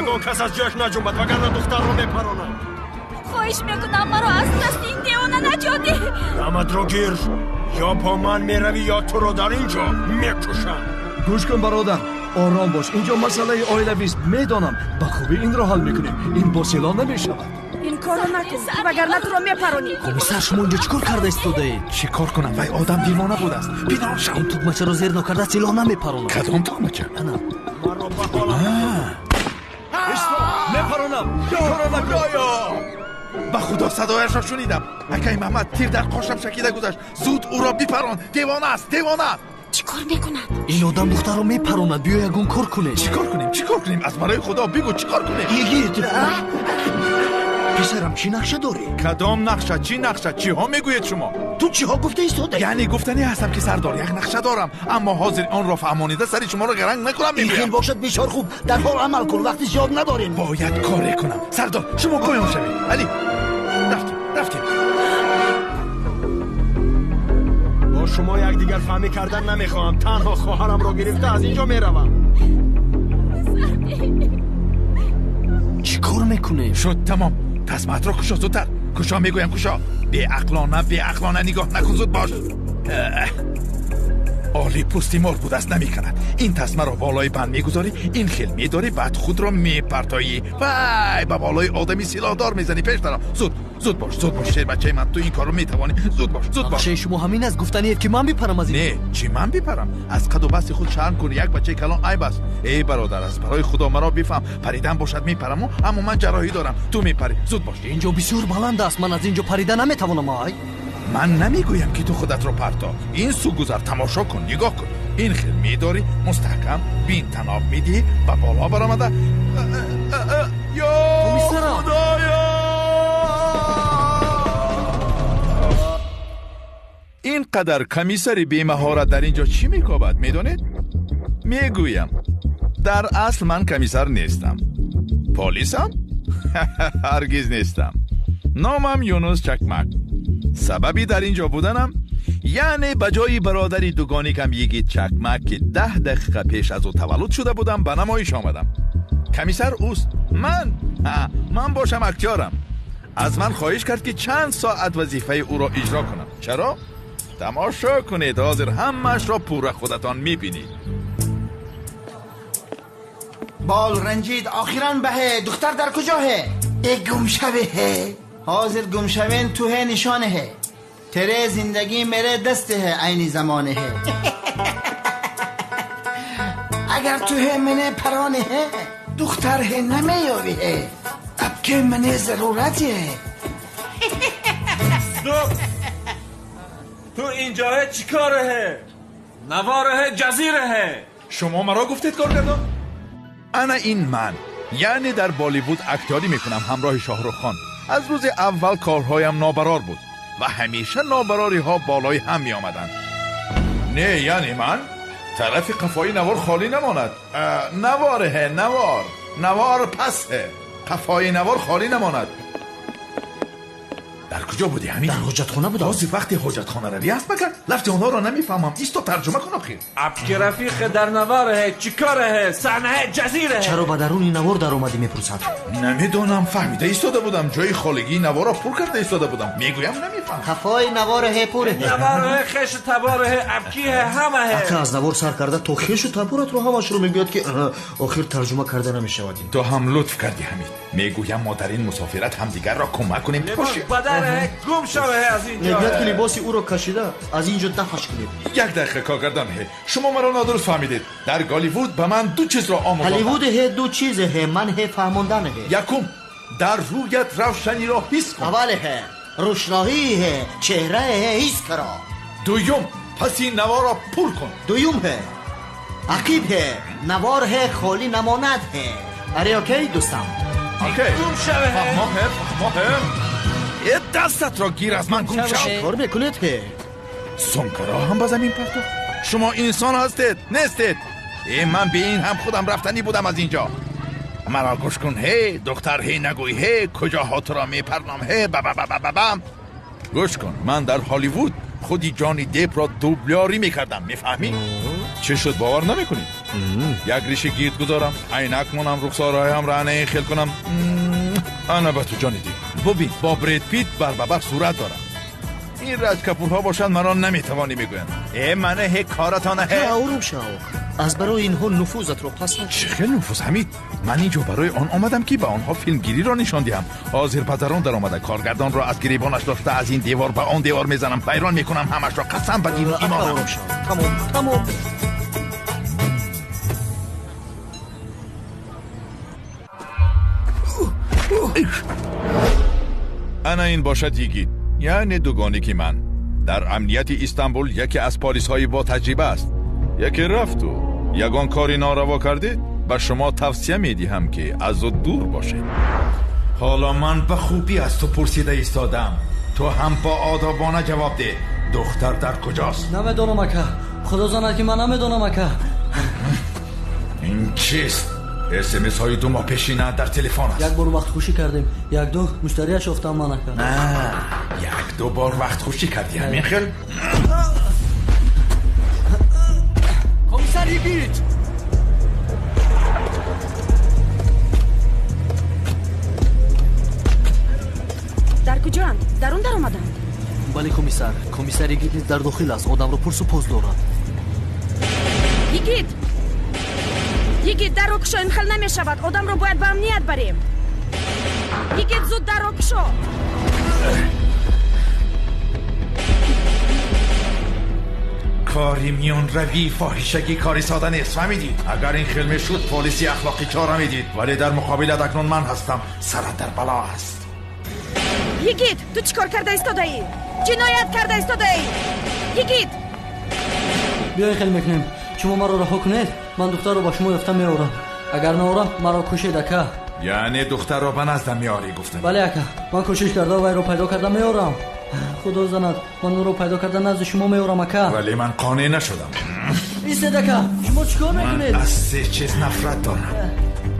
Ягон кас аз ҷояш наҷунбад, вагарна духтарро мепаронам. Хоҳиш мекунам, маро аз дасти ин девона наҷот деҳ. Даматро гир, ё бо ман меравӣ, ё туро дар ин ҷо мекушам. Гӯш кун, бародар, ором бош. Инҷо масъалаи оилавист, медонам. Ба хубӣ инро ҳал мекунем. Ин бо силоҳ намешавад. Ин корро накун, вагарна туро мепаронӣ. Комиссар, шумо инҷо чӣ кор карда истодаед? Чӣ кор кунам? Вай одам девона будааст. Пинҳон шав. Ин тугмачаро зер накарда силоҳ намепаронад. Кадом тугмача? Ана. Маро ба ҳолам. Исто, мепаронам. Корро накун. Ба худо садояшро шунидам. Акай Маҳмад, тир дар қошам шакида гузашт. Зуд ӯро бипарон. Девона аст, девона. Чӣ кор мекунад? Ин одам духтарро мепаронад. Биё ягон кор кунем. Чӣ кор кунем? Чӣ кор кунем? Аз барои худо бигӯ, чӣ кор кунем? Йигит! Писарам, чӣ нақша дорӣ? Кадом нақша? Чӣ нақша? Чиҳо мегӯед шумо? Ту чиҳо гуфта истодаӣ? Яъне гуфтанӣ ҳастам, ки сардор, як нақша дорам, аммо ҳозир онро фаҳмонида сари шуморо гаранг накунам Ин хел мегӯям. бошад, бисёр хуб. Дар ҳол амал кун, вақти зиёд надорем. Бояд коре кунам. Сардор, шумо поён шавед. Али, рафтем, рафтем. Бо шумо якдигар фаҳмӣ кардан намехоҳам. Танҳо хоҳарамро гирифта аз ин ҷо меравам. Чӣ кор мекунем? Шуд, тамом. Тасмаатро кушо, зудтар кушо, мегӯям, кушо. Беақлона, беақлона нигоҳ накун, зуд бош. Оли пӯсти мор будааст, намеканад. Ин тасмаро болои банд мегузорӣ, ин хел медорӣ, баъд худро мепартоӣ. Вай, ба болои одами силоҳдор мезанӣ. Пеш даро, зуд, зуд бош, зуд бош, шербачаи ман, ту ин корро метавонӣ. Зуд бош, зуд бош. Нақшаи шумо ҳамин аст? Гуфтаниед, ки ман бипарам аз ин? Не, чӣ ман бипарам? Аз қаду басти худ шарм кун, як бачаи калон айб аст. Эй бародар, аз барои худо маро бифаҳм. Паридан бошад, мепараму, аммо ман ҷарроҳӣ дорам. Ту мепарӣ, зуд бош. Инҷо бисёр баланд аст, ман аз инҷо парида наметавонам. Ай. Ман намегӯям, ки ту худатро парто. Ин су гузар, тамошо кун, нигоҳ кун. Ин хел медорӣ, мустаҳкам бин, таноб медиҳӣ, ба боло баромада. Ё Комиссарам! Худоё! Ин қадар комиссари бемаҳорат дар ин ҷо чӣ мекобад, медонед? Мегӯям, дар асл ман комиссар нестам. Полисам? Ҳаргиз нестам. Номам Юнус Чакмак. Сабаби дар ин ҷо буданам, яъне ба ҷои бародари дугоникам Йигит Чакмак, ки 10 дақиқа пеш аз ӯ таваллуд шуда будам, ба намоиш омадам. Комиссар ӯст, ман ман бошам актёрам. Аз ман хоҳиш кард, ки чанд соат вазифаи ӯро иҷро кунам. Чаро? Тамошо кунед, ҳозир ҳамаашро пурра худатон мебинед. Бол ранҷид охиран баҳе, духтар дар куҷоҳе? Э, гумшавеҳе, ҳозир гумшавен туҳе, нишонеҳе тере зиндагӣ мере дастеҳе, айни замонеҳе агар туҳе мене паронеҳе, духтарҳе намеёбиҳе, абке мене зарурате. Стоп! Ту инҷоҳе чӣ кореҳе? Навореҳе, ҷазираҳе. Шумо маро гуфтед, коргардон? Ана ин ман, яъне дар Болливуд актёрӣ мекунам ҳамроҳи Шоҳруххон. Аз рӯзи аввал корҳоям нобарор буд ва ҳамеша нобарориҳо болои ҳам меомаданд. Не, яъне ман тарафи қафои навор холӣ намонад. Навореҳе, навор, навор пасҳе, қафои навор холӣ намонад. Дар куҷо будӣ, ҳамин? Дар ҳоҷатхона будам. Ҳозир вақти ҳоҷатхона равӣ аст магар? Лафзи онҳоро намефаҳмам. Исто, тарҷума кун охир. Абки рафиқе дар навореҳе чӣ кореҳе? Саҳнаҳе, ҷазираҳе. Чаро ба даруни навор даромадӣ, мепурсад. Намедонам, фаҳмида истода будам. Ҷои холигии наворро пур карда истода будам. Мегӯям, намефаҳмам. Қафои навореҳе пуреҳе. Навореҳе, хешу табореҳе, абкиҳе, ҳамаҳе. Ака, аз навор сар карда то хешу таборатро ҳамашро мегӯяд, ки охир тарҷума карда намешавад ин. Ту ҳам лутф кардӣ, ҳамид. Мегӯям, мо дар ин мусофират ҳамдигарро кӯмак кунем. Либос бадареҳе, гум шавеҳе аз Мегӯяд, ки инҷо. либоси ӯро кашида аз ин ҷо дафаш кунед. Як дақиқа, коргардон ҳе, шумо маро нодуруст фаҳмидед. Дар Голливуд ба ман ду чизро омӯзонданд. Ҳолливудҳе ду чизеҳе, ман ҳе фаҳмонданеҳе. Якум, дар рӯят равшаниро ҳис кун. Аввалеҳе рӯшноиҳе чеҳраеҳе ҳис каро. Дуюм, паси наворро пур кун. Дуюмҳе ақибҳе наворҳе холӣ намонадҳе. Аре, окей, дӯстам. Окей. Гум шавеҳе. Фаҳмоҳе, фаҳмоҳе. Э, дастатро гир, аз ман гум шав. Кор мекунед ҳе? Сумкаро ҳам ба замин партофт. Шумо инсон ҳастед, нестед? Э, ман бе ин ҳам худам рафтанӣ будам аз ин ҷо. Маро гӯш кун, ҳе духтар, ҳе нагӯй, ҳе куҷоҳо туро мепарнам, ҳе ба ба ба ба ба бам. Гӯш кун, ман дар Ҳолливуд худи Ҷони Депро дублёрӣ мекардам, мефаҳмӣ? Чӣ шуд, бовар намекунӣ? Як риши гирд гузорам, айнак монам, рухсораҳоям раънаи хел кунам. Ана ба ту ҷони дил. Бубин, бо Бред Пит барбабар сурат дорам. Ин Раҷ Капурҳо бошанд, маро наметавонӣ мегӯянд. Э, мана ҳе коратона ҳе. Ором шав. Аз барои инҳо нуфузатро пас накун. Чӣ хел нуфуз, Ҳамид? Ман инҷо барои он омадам, ки ба онҳо филмгириро нишон диҳам. Ҳозир падарон даромада, коргардонро аз гиребонаш дошта аз ин девор ба он девор мезанам, вайрон мекунам ҳамашро. Қасам ба дину имонам. Ором шав. Тамом, тамом. Ана ин бошад йигит, яъне дугоники ман. Дар амнияти Истанбул яке аз полисҳои ботаҷриба аст. Яке рафту ягон кори нораво кардед, ба шумо тавсия медиҳам, ки аз ӯ дур бошед. Ҳоло ман ба хубӣ аз ту пурсида истодам, ту ҳам бо одобона ҷавоб деҳ. Духтар дар куҷост? Намедонам, ака. Худо занад, ки ман намедонам, ака. Ин чист? СМС ҳои 2 моҳ пешина дар телефон аст. Як бор вақтхушӣ кардем, як-ду муштарияш ёфтам ман, ака. Як-ду бор вақтхушӣ кардӣ, ҳамин хел? Комисар Йигит! Дар куҷоанд? Дарун даромаданд? Бале, комиссар. Комиссар Йигит низ дар дохил аст. Одамро пурсу поз дорад. Йигит! Йигит, дарро кушо, ин хел намешавад. Одамро бояд ба амният барем. Йигит, зуд дарро кушо. Кори миёнравӣ фоҳишагӣ кори сода нест, фаҳмидӣ? Агар ин хел мешуд, полиси ахлоқӣ чора медид, вале дар муқобилат акнун ман ҳастам. Сарат дар бало аст. Йигит, ту чӣ кор карда истодаӣ? Ҷиноят карда истодаӣ. Йигит! Биёед, хел мекунем. Шумо маро раҳо кунед, ман духтарро ба шумо ёфта меорам. Агар наорам, маро кушед, ака. Яъне духтарро ба наздам меорӣ, гуфтам? Бале, ака. Ман кӯшиш карда вайро пайдо карда меорам. Худо занад, ман ӯро пайдо карда назди шумо меорам, ака. Вале ман қонеъ нашудам. Истед, ака, шумо чӣ кор мекунед? Ман аз се чиз нафрат дорам: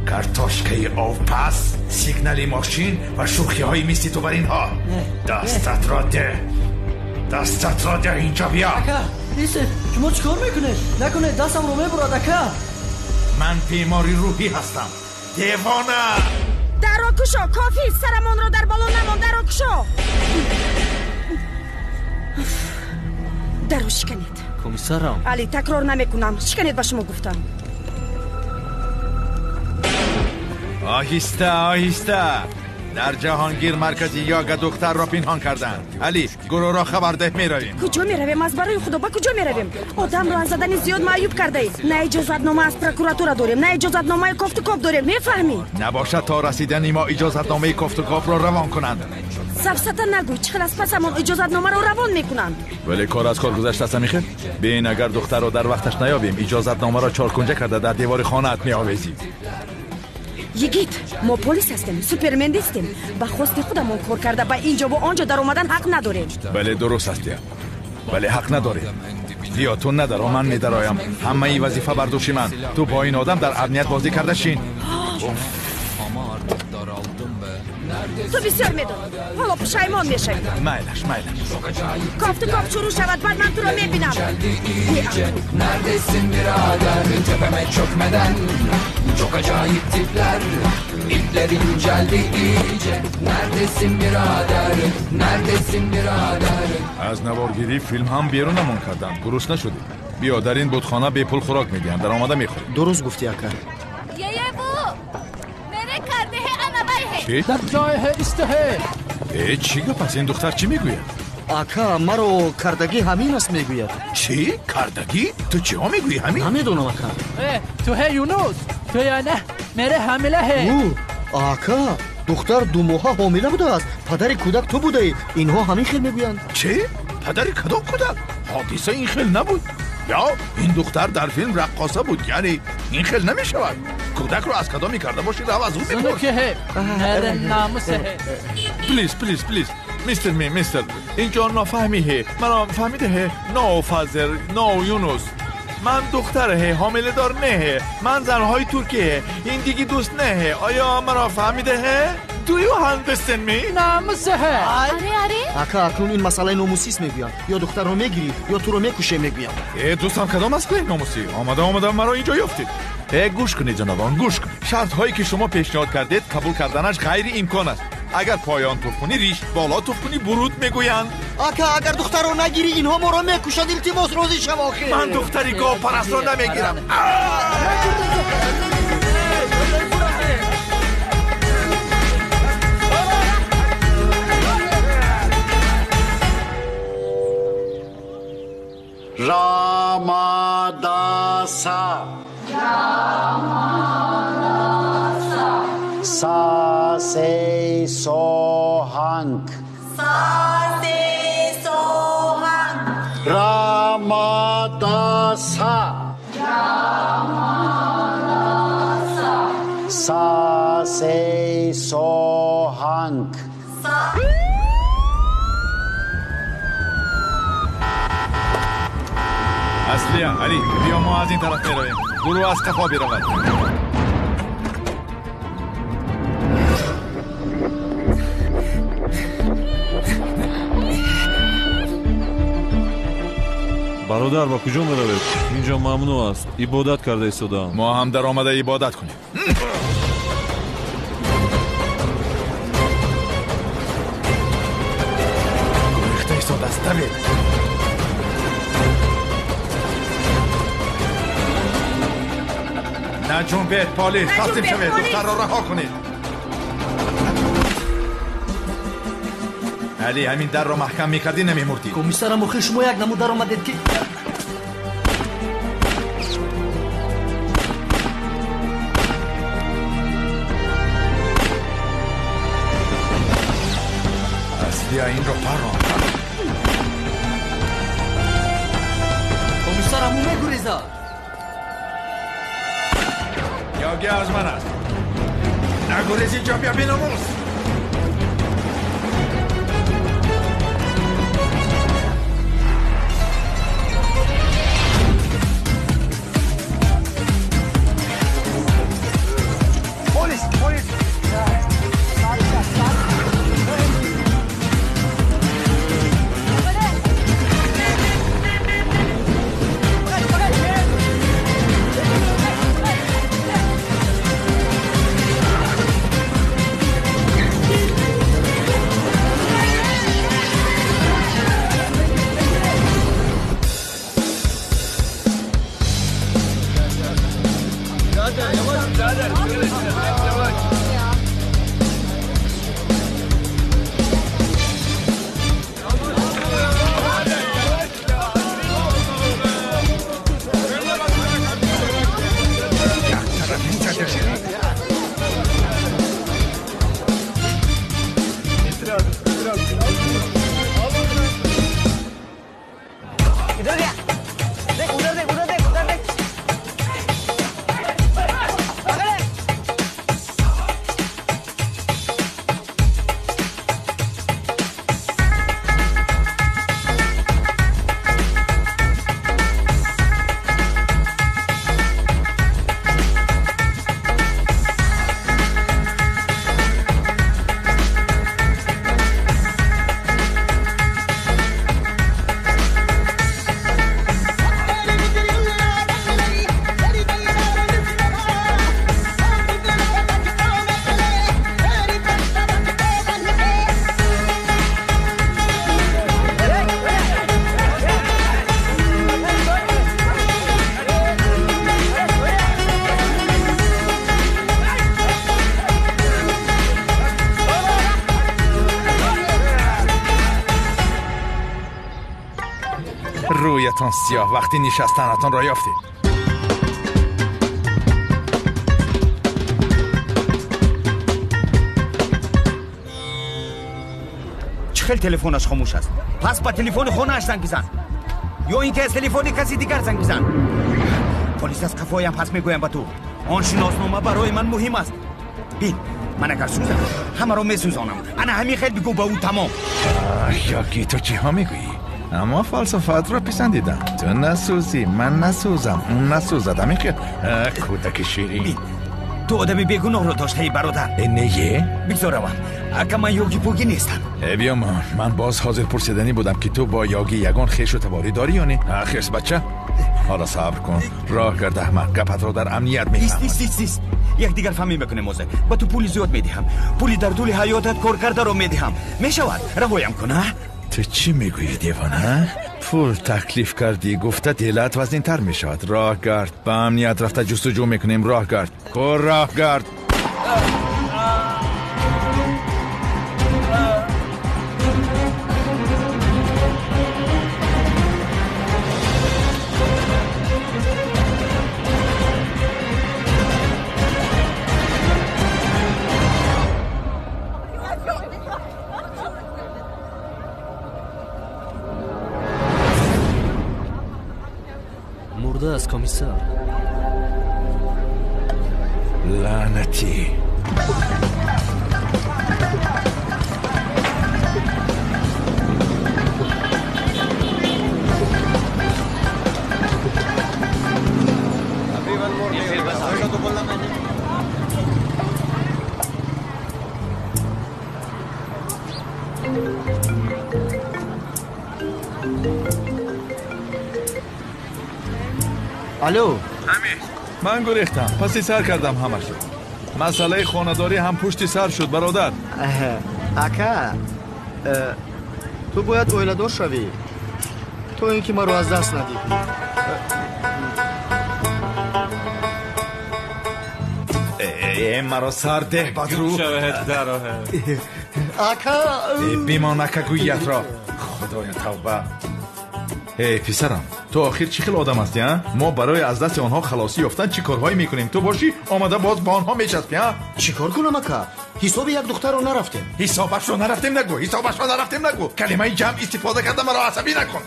картошкаи овпаз, сигнали мошин ва шӯхиҳои мисли ту бар инҳо. Дастатро деҳ, дастатро деҳ, инҷо биё. Ака, истед, шумо чӣ кор мекунед? Накунед, дастамро мебурад, ака. Ман бемори рӯҳӣ ҳастам, девона. Дарро кушо, кофӣ, сарамонро дар бало намон. Дарро кушо. Дарро шиканед. Комиссарам. Али, такрор намекунам. Шиканед, ба шумо гуфтам. Оҳиста, оҳиста. Дар Ҷаҳонгир маркази йога духтарро пинҳон карданд. Али, гурӯҳро хабардаҳ, меравем. Куҷо меравем? Аз барои худо, ба куҷо меравем? Одамро аз задани зиёд маъюб кардаӣ. На иҷозатнома аз прокуратура дорем, на иҷозатномаи кофтукоб дорем. Мефаҳмӣ? Набошад то расидани мо иҷозатномаи кофтукобро равон кунанд. Сафсата нагӯй, чӣ хел аз пасамон иҷозатномаро равон мекунанд. Вале кор аз кор гузаштааст, амихел. Бин, агар духтарро дар вақташ наёбем, иҷозатномаро чоркунҷа карда дар девори хонаат меовезӣ. Йигит, мо полис ҳастем, супермен нестем. Ба хости худамон кор карда ба инҷо ва он ҷо даромадан ҳақ надорем. Бале, дуруст ҳастия, вале ҳақ надорем. Биё, ту надаро, ман медароям. Ҳамаи вазифа бар дӯши ман. Ту бо ин одам дар амният бозӣ карда шин. Ту бисёр медонӣ, ҳоло пушаймон мешавӣ. Майлаш, майлаш. Кофту коф шурӯъ шавад, баъд ман туро мебинам. Neredesin birader, tepeme çökmeden? Çok acayip tipler, ipler inceldi iyice. Neredesin birader, neredesin birader? Аз наворгирии филм ҳам берунамон карданд. Гурусна шудем. Биё, дар ин будхона бепул хӯрок медиҳам, даромада мехӯрем. Дуруст гуфтӣ, ака. Чӣ? Дар ҷойҳе истаҳе. Э, чӣ гап аст? Ин духтар чӣ мегӯяд? Ака, маро кардагӣ ҳамин аст мегӯяд. Чӣ? Кардагӣ? Ту чиҳо мегӯӣ, ҳамин? Намедонам, ака. Ту ҳе Юнус, ту я не мере ҳамила ҳе. Ака, духтар 2 моҳа ҳомила будааст. Падари кӯдак ту будаӣ. Инҳо ҳамин хел мегӯянд. Чӣ? Падари кадом кӯдак? Ҳодиса ин хел набуд. Ё ин духтар дар филм раққоса буд, яъне ин хел намешавад. Кӯдакро аз кадоме карда бошӣ, рав аз ӯ бипурс. Плиз, плиз, плиз, мистер ми, мистер, инҷо нофаҳмиҳе. Маро фаҳмидаҳе? Но фазер, но Юнус. Ман духтарҳе, ҳомиладор неҳе. Ман занҳои туркиҳе. Ин диги дӯст неҳе. Оё маро фаҳмидаҳе? Do you understand me? Аре, аре. Ака, акнун ин масъалаи номусист мегӯям. Ё духтарро мегирӣ, ё туро мекушем мегӯям. Э, дӯстам, кадом масъалаи номусӣ? Омада омада маро инҷо ёфтед. Э, гӯш кунед, ҷанобон, гӯш кунед. Шартҳое ки шумо пешниҳод кардед, қабул карданаш ғайриимкон аст. Агар поён туф кунӣ риш, боло туф кунӣ буруд мегӯянд. Ака, агар духтарро нагирӣ, инҳо моро мекушанд. Илтимос, розӣ шав охир. Ман духтари говпарастро намегирам. Ramadasa Ramadasa Sa se sohank Sa se sohank Ramadasa Ramadasa Sa se sohank Sa. Аслия, Али, биё мо аз ин тараф меравем. Гурӯҳ аз қафо биравад. Бародар, ба куҷо меравед? Инҷо мамнӯъ аст. Ибодат карда истодаам. Мо ҳам дар омада ибодат кунем. Гурехта истодааст, давед. Наҷунбед, полис, таслим шавед, духтарро раҳо кунед. Али, ҳамин дарро маҳкам мекардӣ, намемурдӣ. Комиссарам, охир шумо як намуд даромадед ки Аслия, инро парон. Комиссарам, ӯ мегурезад. Ёги аз ман аст. Нагурез, инҷо бия, беномус. Полис, полис. Рӯятон сиёҳ вақти нишастанатонро ёфтед. Чӣ хел телефонаш хомӯш аст? Пас ба телефони хонааш занг бизан, ё ин ки аз телефони каси дигар занг бизан. Полис аз қафоям пас мегӯям ба ту. Он шиноснома барои ман муҳим аст. Бин, ман агар сӯзам, ҳамаро месӯзонам. Ана ҳамин хел бигӯ ба ӯ, тамом. Ёки ту чиҳо мегӯӣ? Аммо фалсафаатро писандидам. Ту насӯзӣ, ман насӯзам, ӯ насӯзад. Ҳамин хел, кӯдаки ширин. Бин, Ту одами бегуноҳро доштаӣ, бародар. Не, бигзор равам. Ака, ман ёги пугӣ нестам. Биёмон, ман боз ҳозир пурсиданӣ будам, ки ту бо ёги ягон хешу таборӣ дорӣ ё не? Хирс бача, ҳоло сабр кун. Роҳ гард, аҳмақ, гапатро дар амният мефаҳмам. Ист, ист, ист. Якдигар фаҳмӣ мекунем ҳозир. Ба ту пули зиёд медиҳам. Пули дар тӯли ҳаётат кор кардаро медиҳам. Мешавад? Раҳоям кун, а? Ту чӣ мегӯӣ, девона? Пул таклиф кардӣ, гуфта дилат вазнинтар мешавад. Роҳ гард, ба амният рафта ҷустуҷӯ мекунем. Роҳ гард, кор, роҳ гард. Аст, комиссар. Лаънатӣ. Алло. Ҳамид, ман гурехтам, паси сар кардам ҳамашро. Масъалаи хонадорӣ ҳам пушти сар шуд, бародар. Ака, ту бояд оиладор шавӣ, то ин ки маро аз даст надиҳӣ. Маро сар деҳ, бадру. Ака, бимон ака гӯятро. Худоя, тавба. Эй писарам, ту охир чӣ хел одам ҳастӣ, а? Мо барои аз дасти онҳо халосӣ ёфтан чӣ корҳое мекунем? Ту бошӣ омада боз ба онҳо мечаспӣ, а? Чӣ кор кунам, ака? Ҳисоби як духтарро нарафтем. Ҳисобашро нарафтем нагӯ, ҳисобашро нарафтем нагӯ. Калимаи ҷамъ истифода карда маро асабӣ накун.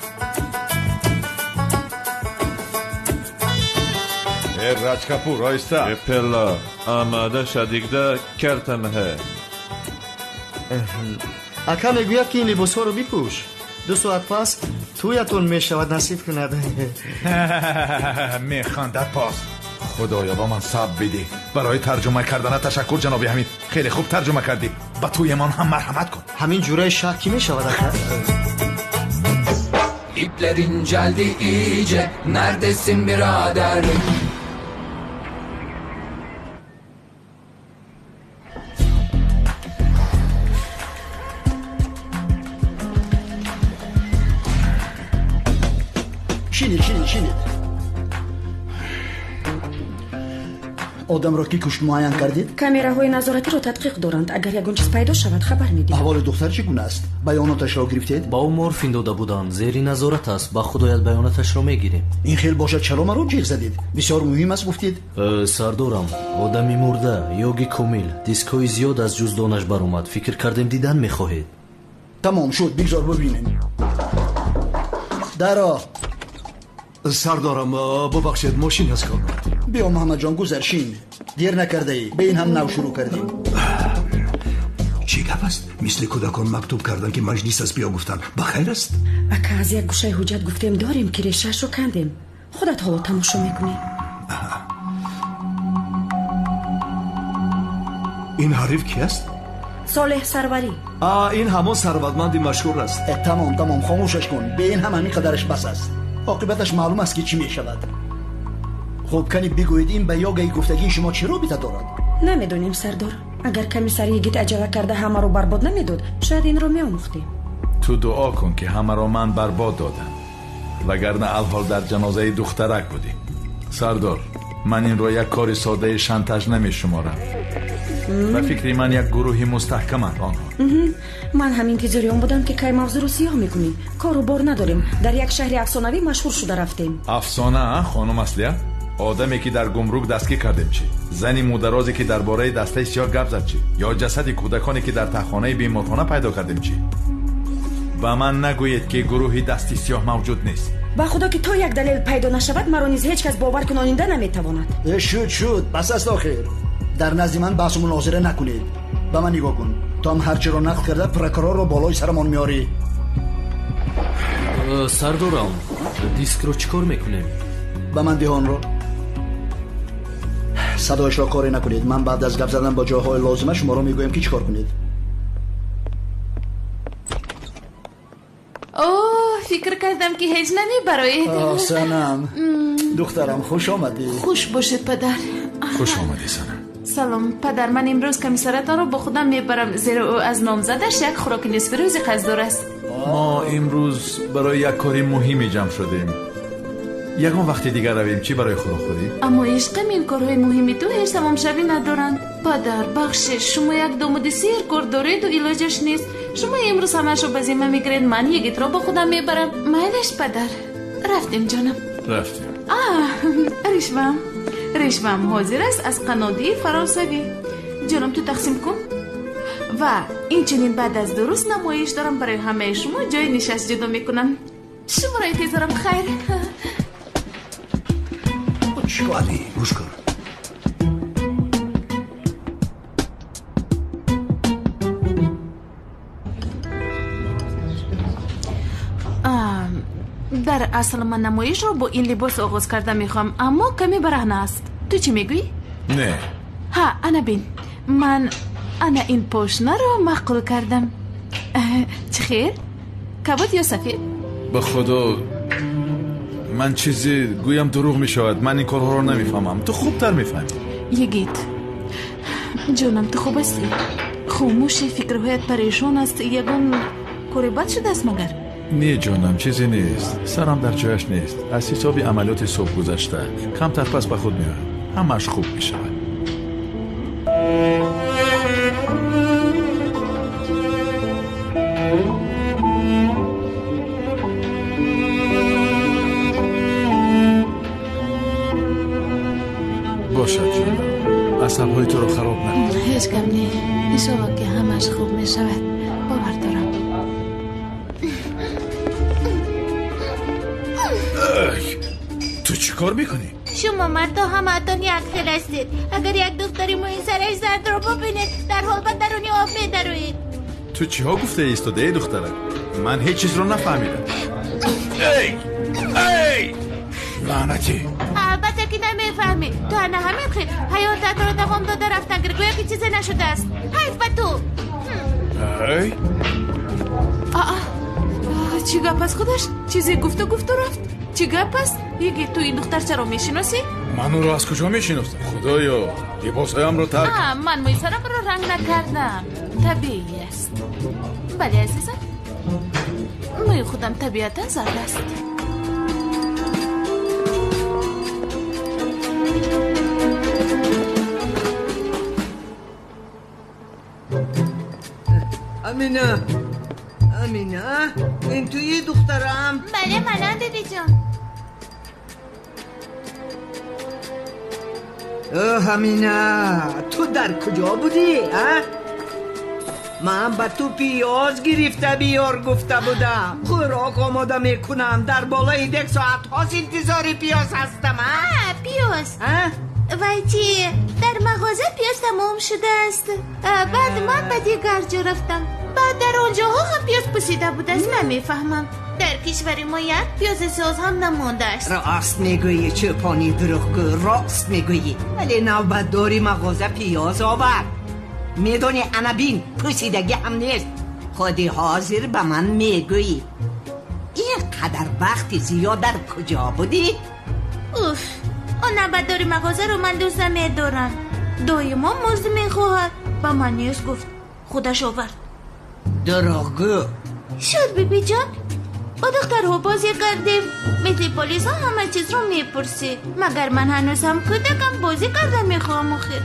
Э, Раҷ Капур, оҳиста. Пелла, омада шадигда картамҳе. Ака мегӯяд, ки ин либосҳоро бипӯш. 2 соат пас тӯятон мешавад, насиб кунад. Механдад боз. Худоё, ба ман сабр бидеҳ. Барои тарҷума кардана ташаккур, ҷаноби Ҳамид. Хеле хуб тарҷума кардӣ. Ба тӯямон ҳам марҳамат кун. Ҳамин ҷураи шаҳр кӣ мешавад, ака? İpler inceldi iyice. Neredesin birader? Шинед, шинед, шинед. Одамро ки кушт муайян кардед? Камераҳои назоратиро тадқиқ доранд. Агар ягон чиз пайдо шавад, хабар медиҳам. Аҳволи духтар чӣ гуна аст? Баёноташро гирифтед? Ба ӯ морфин дода буданд. Зери назорат аст. Ба худоят баёноташро мегирем. Ин хел бошад, чаро маро ҷеғ задед? Бисёр муҳим аст, гуфтед. Сардорам, одами мурда, ёги комил, дискҳои зиёд аз ҷуздонаш баромад. Фикр кардем, дидан мехоҳед. Тамом шуд, бигзор бибинем. Даро. Сардорам, бубахшед, мошин аз кор рафт. Биё, Муҳаммадҷон, гузар, шин. Дер накардаӣ, ба ин ҳам нав шурӯъ кардем. Чӣ гап аст? Мисли кӯдакон мактуб кардан, ки маҷлис аст, биё гуфтан. Ба хайр аст? Ака, аз як гӯшаи ҳуҷҷат гуфтем дорем, ки решаашро кандем. Худат ҳоло тамошо мекунӣ. Ин ҳариф ки аст? Солеҳ Сарварӣ. Ин ҳамон сарватманди машҳур аст. Тамом, тамом, хомӯшаш кун. Бе ин ҳам ҳамин қадараш бас аст. Оқибаташ маълум аст, ки чӣ мешавад. Хуб, кани бигӯед, ин ба ёгаи гуфтагии шумо чӣ робита дорад? Намедонем, сардор. Агар комиссар йигит аҷала карда ҳамаро барбод намедод, шояд инро меомӯхтем. Ту дуо кун, ки ҳамаро ман барбод додам, вагарна алҳол дар ҷанозаи духтарак будӣ. Сардор, ман инро як кори содаи шантаж намешуморам. Ба фикри ман як гурӯҳи мустаҳкаманд онҳо. Ман ҳам интизори он будам, ки кай мавзӯъро сиёҳ мекунӣ. Кору бор надорем. Дар як шаҳри афсонавӣ машҳур шуда рафтем. Афсона, хонум Аслия? Одаме ки дар гумрук дастгир кардем чӣ? Зани мударозе ки дар бораи дастаи сиёҳ гап зад чӣ? Ё ҷасади кӯдаконе ки дар таҳхонаи беморхона пайдо кардем чӣ? Ба ман нагӯед, ки гурӯҳи дасти сиёҳ мавҷуд нест. Ба худо, ки то як далел пайдо нашавад, маро низ ҳеҷ кас бовар кунонинда наметавонад. Шуд, шуд, бас аст охир. Дар назди ман баҳсу мунозира накунед. Ба ман нигоҳ кун. Ту ҳам ҳарчиро нақл карда прокурорро болои сарамон меорӣ. Сардорам, дискро чӣ кор мекунем? Ба ман деҳ онро. Садояшро коре накунед. Ман баъд аз гап задан бо ҷойҳои лозима шуморо мегӯям ки чӣ кор кунед. О, фикр кардам ки ҳеҷ намебароед. Санам, духтарам, хуш омадӣ. Хуш бошед, падар. Хуш омадӣ, Санам. Салом, падар. Ман имрӯз комиссаратонро бо худам мебарам, зеро ӯ аз номзадаш як хӯроки нисфирӯзӣ қасддор аст. Мо имрӯз барои як кори муҳиме ҷамъ шудем. Ягон вақти дигар равем чӣ барои хӯрокхӯрӣ? Аммо ишқам, ин корҳои муҳими ту ҳеҷ тамомшавӣ надоранд. Падар, бахшиш, шумо як домоди серкор дореду илоҷаш нест. Шумо имрӯз ҳамаашро ба зимма мегиред, ман йигитро бо худам мебарам. Майлаш, падар. Рафтем, ҷонам. Рафтем. Ришвам, ришвам ҳозир аст аз қаннодии фаронсавӣ. Ҷонам, ту тақсим кун. Ва инчунин баъд аз 2 рӯз намоиш дорам, барои ҳамаи шумо ҷои нишаст ҷудо мекунам. Шуморо интизорам. Хайр. Али, гӯш кун. Дар асл ман намоишро бо ин либос оғоз карда мехоҳам, аммо каме бараҳна аст. Ту чӣ мегӯӣ? Не. Ҳа, ана бин, ман ана ин пошнаро маъқул кардам. Чӣ хел? Кабуд ё сафед? Ба худо, ман чизе гӯям дурӯғ мешавад. Ман ин корҳоро намефаҳмам. Ту хубтар мефаҳмӣ. Йигит ҷонам, ту хуб ҳастӣ? Хомӯши, фикрҳоят парешон аст. Ягон кори бад шудааст магар? Не ҷонам, чизе нест. Сарам дар ҷояш нест. Аз ҳисоби амалиёти субҳ гузашта камтар пас ба худ меоям. Ҳамааш хуб мешавад. Бошад ҷонам, асабҳои туро хароб накун. Ҳеҷ гап не. Иншоалло ки ҳамааш хуб мешавад. Бовар дорам. Ту чӣ кор мекунӣ? Шумо мардо ҳамаатон як хел ҳастед. Агар як духтари мӯи сараш зардро бубинед, дарҳол ба даруни об медароед. Ту чиҳо гуфта истодаи, духтарак? Ман ҳеҷ чизро нафаҳмидам. Эй! Эй! Лаънатӣ! Албатта ки намефаҳмӣ. Ту ана ҳамин хел ҳаётатро давом дода рафтан гир, гӯё ки чизе нашудааст. Ҳайф ба ту! Эй! Чӣ гап аст худаш? Чизе гуфту гуфту рафт. Чӣ гап аст? Йигит, ту ин духтарчаро мешиносӣ? Ман ӯро аз куҷо мешиносам? Худоё, либосҳоямро тарк. Ман мӯи сарамро ранг накардам. Табиӣ аст. Бале, азизам, мӯи худам табиатан зард аст. Амина, Амина, ин туи духтарам? Бале, манам, бибиҷон. Оҳ, Амина, ту дар куҷо будӣ, а? Ман ба ту пиёз гирифта биёр гуфта будам. Хӯрок омода мекунам. Дар болои дек соатҳост интизори пиёз ҳастам, а? Пиёз? Вай чи, дар мағоза пиёз тамом шудааст. Баъд ман ба дигар ҷо рафтам. Баъд дар он ҷоҳо ҳам пиёз пусида будааст. Намефаҳмам. Дар кишвари мо як пиёзи соз ҳам намондааст. Рост мегӯӣ, чӯпони дурӯғгӯ, рост мегӯӣ. Вале навбатдори мағоза пиёз овард. Медонӣ, ана бин, пусидагӣ ҳам нест. Худи ҳозир ба ман мегӯӣ. Ин қадар вақти зиёд дар куҷо будӣ? Уф, он навбатдори мағозаро ман дӯст намедорам. Доимо музд мехоҳад. Ба ман нест гуфт, худаш овард. Дурӯғгӯ. Шуд, бибиҷон. Бо духтарҳо бозӣ кардем. Мисли полисҳо ҳама чизро мепурсид. Магар ман ҳанӯз ҳам кӯдакам, бозӣ карда мехоҳам охир.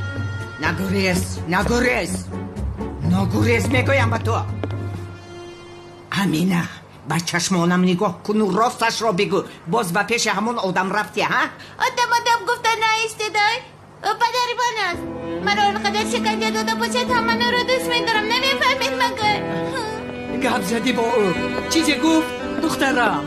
Нагурез, нагурез, нагурез мегӯям ба ту. Амина, ба чашмонам нигоҳ куну росташро бигӯ. Боз ба пеши ҳамон одам рафтӣ, ҳа? Одам одам гуфта наистедай. Ӯ падари ман аст. Маро он қадар шиканҷа дода бошад, ҳам ман ӯро дӯст медорам. Намефаҳмед магар? Гап задӣ бо ӯ? Чизе гуфт, духтарам?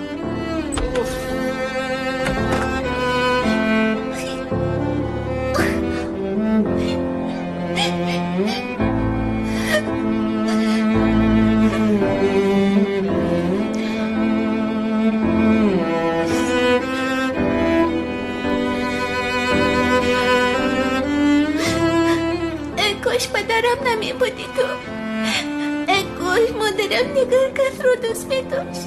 Кош падарам намебудӣ ту. Кош модарам дигар касро дӯст медошт.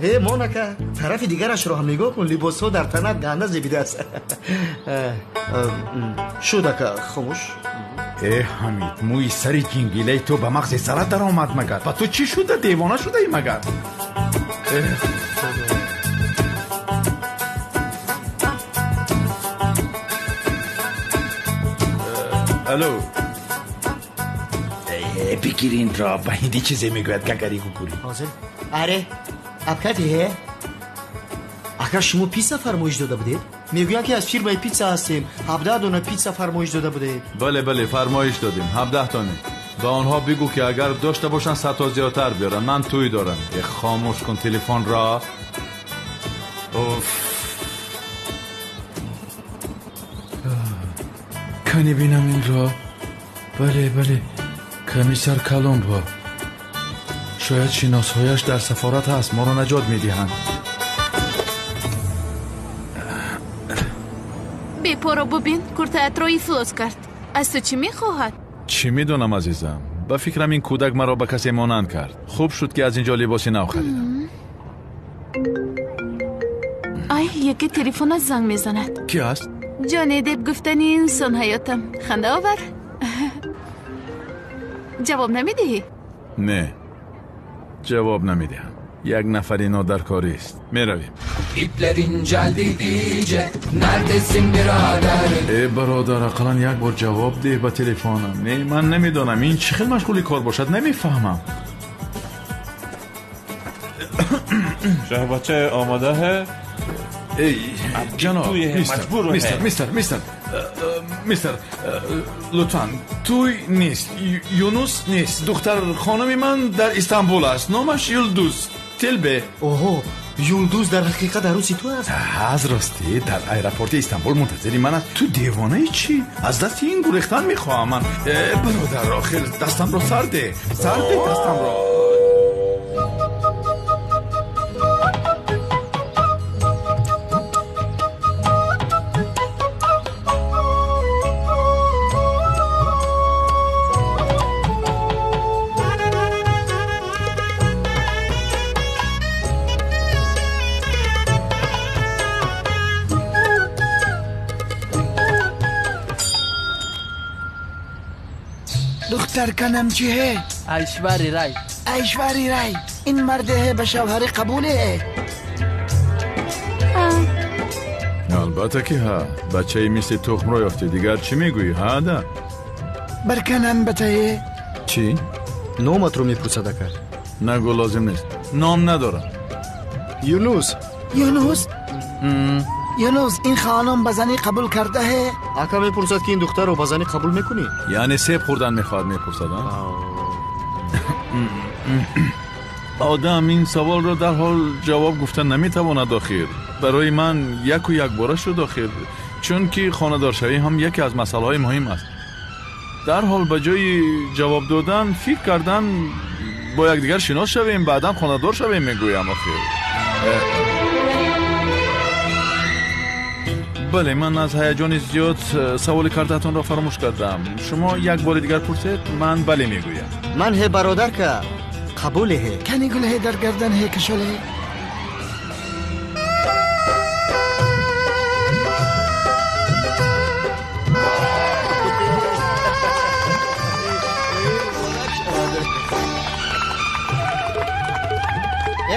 Э, Монака, тарафи дигарашро ҳам нигоҳ кун, либосҳо дар танат ганда зебидааст. Шуд, ака, хомӯш. Э, Ҳамид, мӯи сари ҷингилаи ту ба мағзи сарат даромад магар? Ба ту чӣ шуда? Девона шудаӣ магар? Алло. Бигир инро, ба ҳинди чизе мегӯяд, гагари гугури. Ҳозир. Аре, абкати ака, шумо пицца фармоиш дода будед? Мегӯянд, ки аз фирмаи питса ҳастем, 17 дона питса фармоиш дода будед. Бале, бале, фармоиш додем, 17 тоне. Ба онҳо бигӯ, ки агар дошта бошанд, 100 то зиёдтар биёранд, ман тӯй дорам. Э, хомӯш кун телефонро. Уф. Кани бинам инро. Бале, бале, комиссар Колумбо. Шояд шиносҳояш дар сафорат ҳаст, моро наҷот медиҳанд. Бепоро бубин, куртаатро ифлос кард. Аз ту чӣ мехоҳад? Чӣ медонам, азизам? Ба фикрам, ин кӯдак маро ба касе монанд кард. Хуб шуд, ки аз ин ҷо либоси нав харидам. Ай, яке телефонат занг мезанад. Ки аст? Ҷони Деп гуфтани инсон ҳаётам. Хандаовар. Ҷавоб намедиҳӣ? Не, ҷавоб намедиҳам. Як нафари нодаркорист. Меравем. İpler inceldi iyice. Neredesin birader? Э, бародар, ақаллан як бор ҷавоб деҳ ба телефонам. Не, ман намедонам ин чӣ хел машғули кор бошад, намефаҳмам. Шаҳбача омода ҳе? Эй, ҷаноб, мистер, мистер, мистер, мистер, мистер, лутфан, туй нест, Юнус нест. Духтар хонуми ман дар Истанбул аст, номаш Юлдуз. Телбе. Оҳо, Юлдуз дар ҳақиқат арӯси ту аст? Аз ростӣ, дар аэропорти Истанбул мунтазири ман аст. Ту девонаи чӣ? Аз дасти ин гурехтан мехоҳам ман. Э, бародар, охир дастамро сар деҳ, сар деҳ дастамро. دختر का नाम چی है? ऐश्वर्य राय। ऐश्वर्य राय, इन मर्द है बशवहर कबूल है। Албатта ки ҳа, бачаи мисли тухмро ёфтӣ, дигар чӣ мегӯӣ, ҳа да? Барканам батае. Чӣ? Номатро мепурсад, ака. Нагӯ, лозим нест, ном надорам. Юнус. Юнус, Юнус, ин хонум ба занӣ қабул карда ҳе? Ака мепурсад, ки ин духтарро ба занӣ қабул мекунӣ? Яъне себ хӯрдан мехоҳад, мепурсад, а? Одам ин саволро дарҳол ҷавоб гуфта наметавонад охир. Барои ман яку якбора шуд охир, чунки хонадоршавӣ ҳам яке аз масъалаҳои муҳим аст. Дарҳол ба ҷои ҷавоб додан фикр кардан бо якдигар шинос шавем, баъдан хонадор шавем, мегӯям охир. Бале, ман аз ҳаяҷони зиёд саволи кардаатонро фаромӯш кардам. Шумо як бори дигар пурсед, ман бале мегӯям. Ман ҳе, бародарка, қабуле ҳе. Кани гул ҳе дар гардан ҳе кашоле.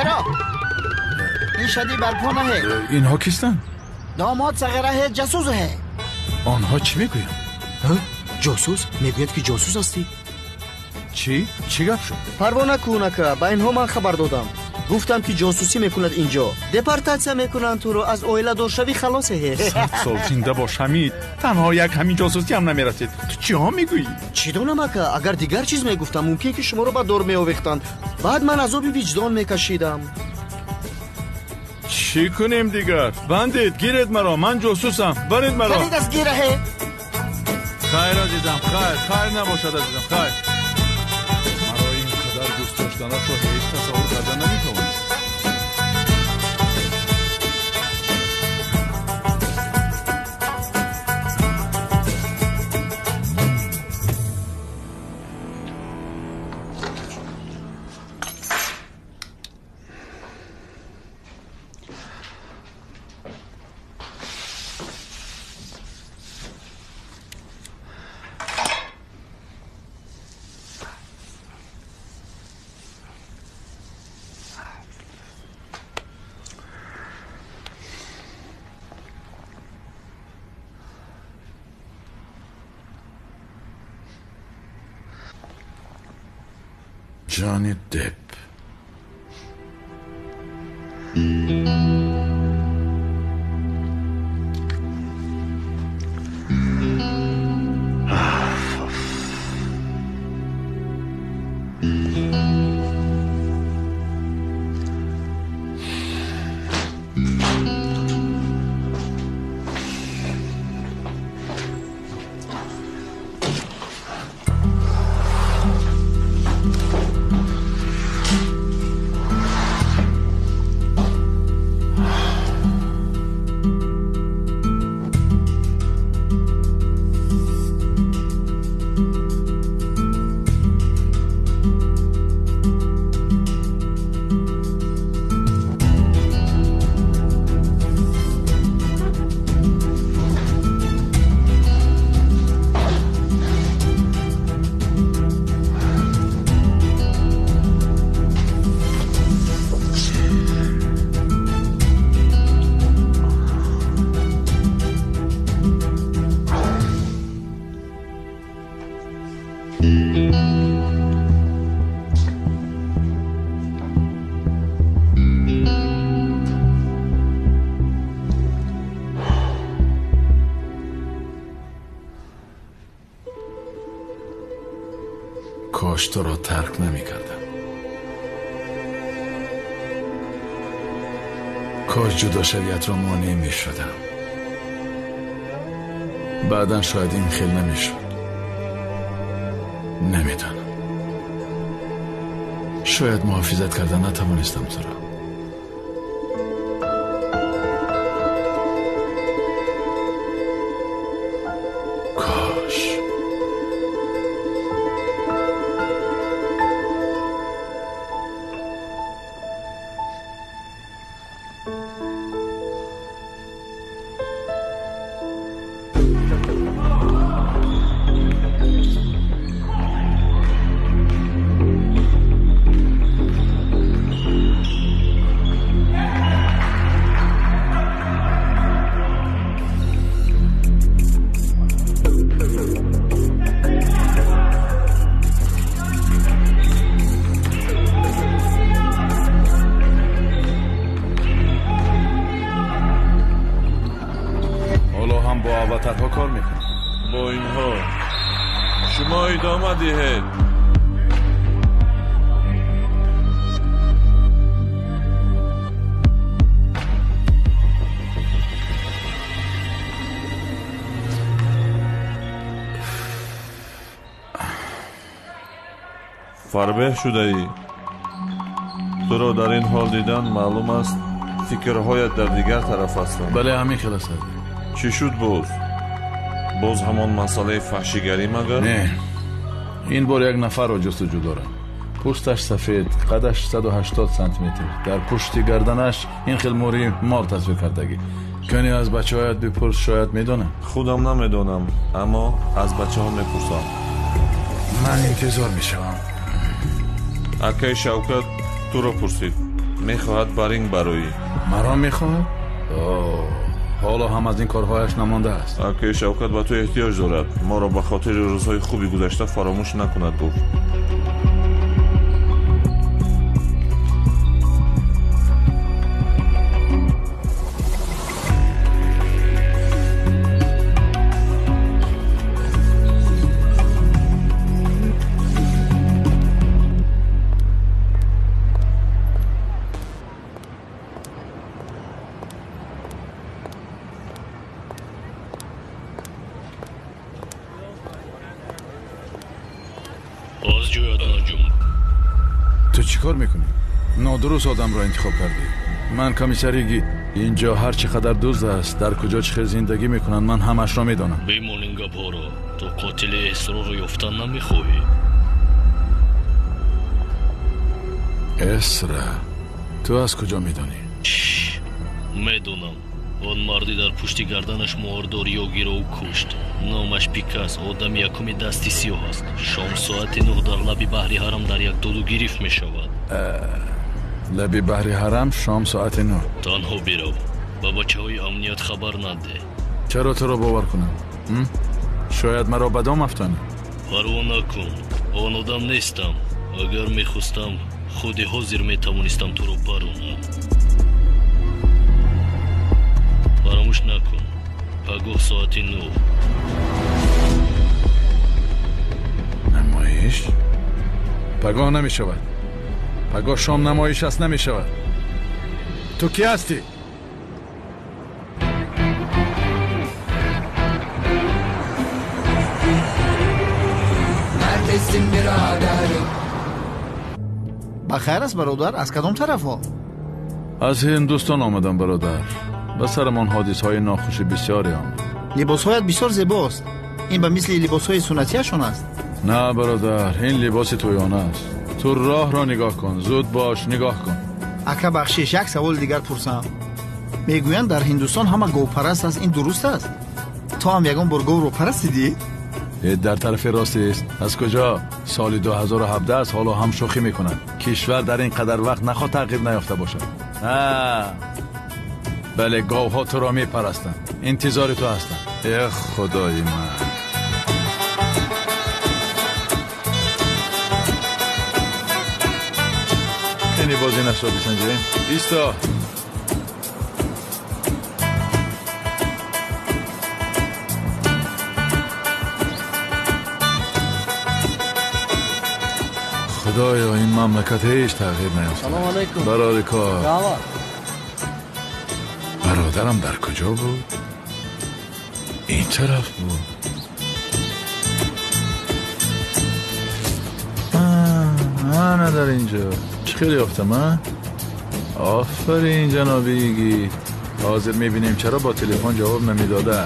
Эро, ин шадӣ барпо наҳе. Инҳо кистанд? Домод сағира ҳе, ҷасус ҳе. Онҳо чӣ мегӯянд? Ҷосус? Мегӯяд, ки ҷосус ҳастӣ. Чӣ? Чӣ гап шуд? Парво накун, ака, ба инҳо ман хабар додам. Гуфтам, ки ҷосусӣ мекунад инҷо. Депортатсия мекунанд туро, аз оиладоршавӣ халосе ҳе. 100 сол зинда бош, Ҳамид. Танҳо як ҳамин ҷосусӣ ҳам намерасид. Ту чиҳо мегӯӣ? Чӣ донам, ака, агар дигар чиз мегуфтам, мумкин ки шуморо ба дор меовехтанд. Баъд ман азоби виҷдон мекашидам. Чӣ кунем дигар? Бандед, гиред маро, ман ҷосусам. Баред маро. Кани дастгираҳе. Хайр азизам, хайр, хайр набошад азизам, хайр. Маро ин қадар дӯст доштанашро ҳеҷ тасаввур карда наметавонист. Johnny Depp. کاش تو را ترک نمی کردم. کاش جدا شویت را مانع می شدم. بعدا شاید این خیل نمی شد. نمیدانم. شاید محافظت کردن نتوانستم تو را. کاش. фарбеҳ шудаӣ. Туро дар ин ҳол дидан маълум аст, фикрҳоят дар дигар тараф ҳастанд. Бале, ҳамин хел аст. Чӣ шуд боз? Боз ҳамон масъалаи фаҳшигарӣ магар? Не, ин бор як нафарро ҷустуҷӯ дорам. Пӯсташ сафед, қадаш 180 сантиметр, дар пушти гарданаш ин хел мӯри мор тасвир кардагӣ. Кани аз бачаҳоят бипурс, шояд медонам. Худам намедонам, аммо аз бачаҳо мепурсам. Ман интизор мешавам. Акаи Шавкат туро пурсид. Мехоҳад бар ин бароӣ. Маро мехоҳад? Ҳоло ҳам аз ин корҳояш намондааст. Акаи Шавкат ба ту эҳтиёҷ дорад. Моро ба хотири рӯзҳои хуби гузашта фаромӯш накунад, гуфт. кор мекунӣ? Нодуруст одамро интихоб кардӣ. Ман комиссари гид. Инҷо ҳар чӣ қадар дузд аст, дар куҷо чӣ хел зиндагӣ мекунанд, ман ҳамаашро медонам. Бимон ин гапҳоро. Ту қотили Эсроро ёфтан намехоҳӣ. Эсра, ту аз куҷо медонӣ? Медонам. Он марди дар пушти гарданаш муҳрдор Йогиро кушт. Номаш Пикас, одами якуми дасти сиёҳ аст. Шом соати 9 дар лаби баҳри ҳарам дар як дуду гирифт мешавад. Лаби баҳри ҳарам шом соати 9. Танҳо бирав. Ба бачаҳои амният хабар надеҳ. Чаро туро бовар кунам? Шояд маро ба дом афтонӣ. Парво накун. Он одам нестам. Агар мехостам, худи ҳозир метавонистам туро паронам. Фаромӯш накун. Пагоҳ соати 9. Намоиш? Пагоҳ намешавад. Пагоҳ шом намоиш аст, намешавад. Ту кӣ ҳастӣ? Ба хайр аст, бародар? Аз кадом тарафҳо? Аз Ҳиндустон омадам, бародар. Ба сарамон ҳодисаҳои нохуши бисёре омад. Либосҳоят бисёр зебост. Ин ба мисли либосҳои суннатияшон аст? На, бародар, ин либоси тӯёна аст. Ту роҳро нигоҳ кун, зуд бош, нигоҳ кун. Ака, бахшиш, як саволи дигар пурсам. Мегӯянд дар Ҳиндустон ҳама говпараст аст, ин дуруст аст? Ту ҳам ягон бор говро парастидӣ? Дар тарафи рост аст. Аз куҷо? Соли 2017 аст, ҳоло ҳам шӯхӣ мекунанд. Кишвар дар ин қадар вақт нахоҳ тағйир наёфта бошад. Бале, говҳо туро мепарастанд, интизори ту ҳастанд. Э худои ман! Кани бозӣ нашро бисанҷем. Исто! Худоё, ин мамлакат ҳеҷ тағйир наёфта. Салом алайкум. Барори кор. Бародарам дар куҷо буд? Ин тараф буд. Ана дар инҷо. Чӣ хеле ёфтам, а? Офарин, ҷаноби йигит. Ҳозир мебинем чаро бо телефон ҷавоб намедода.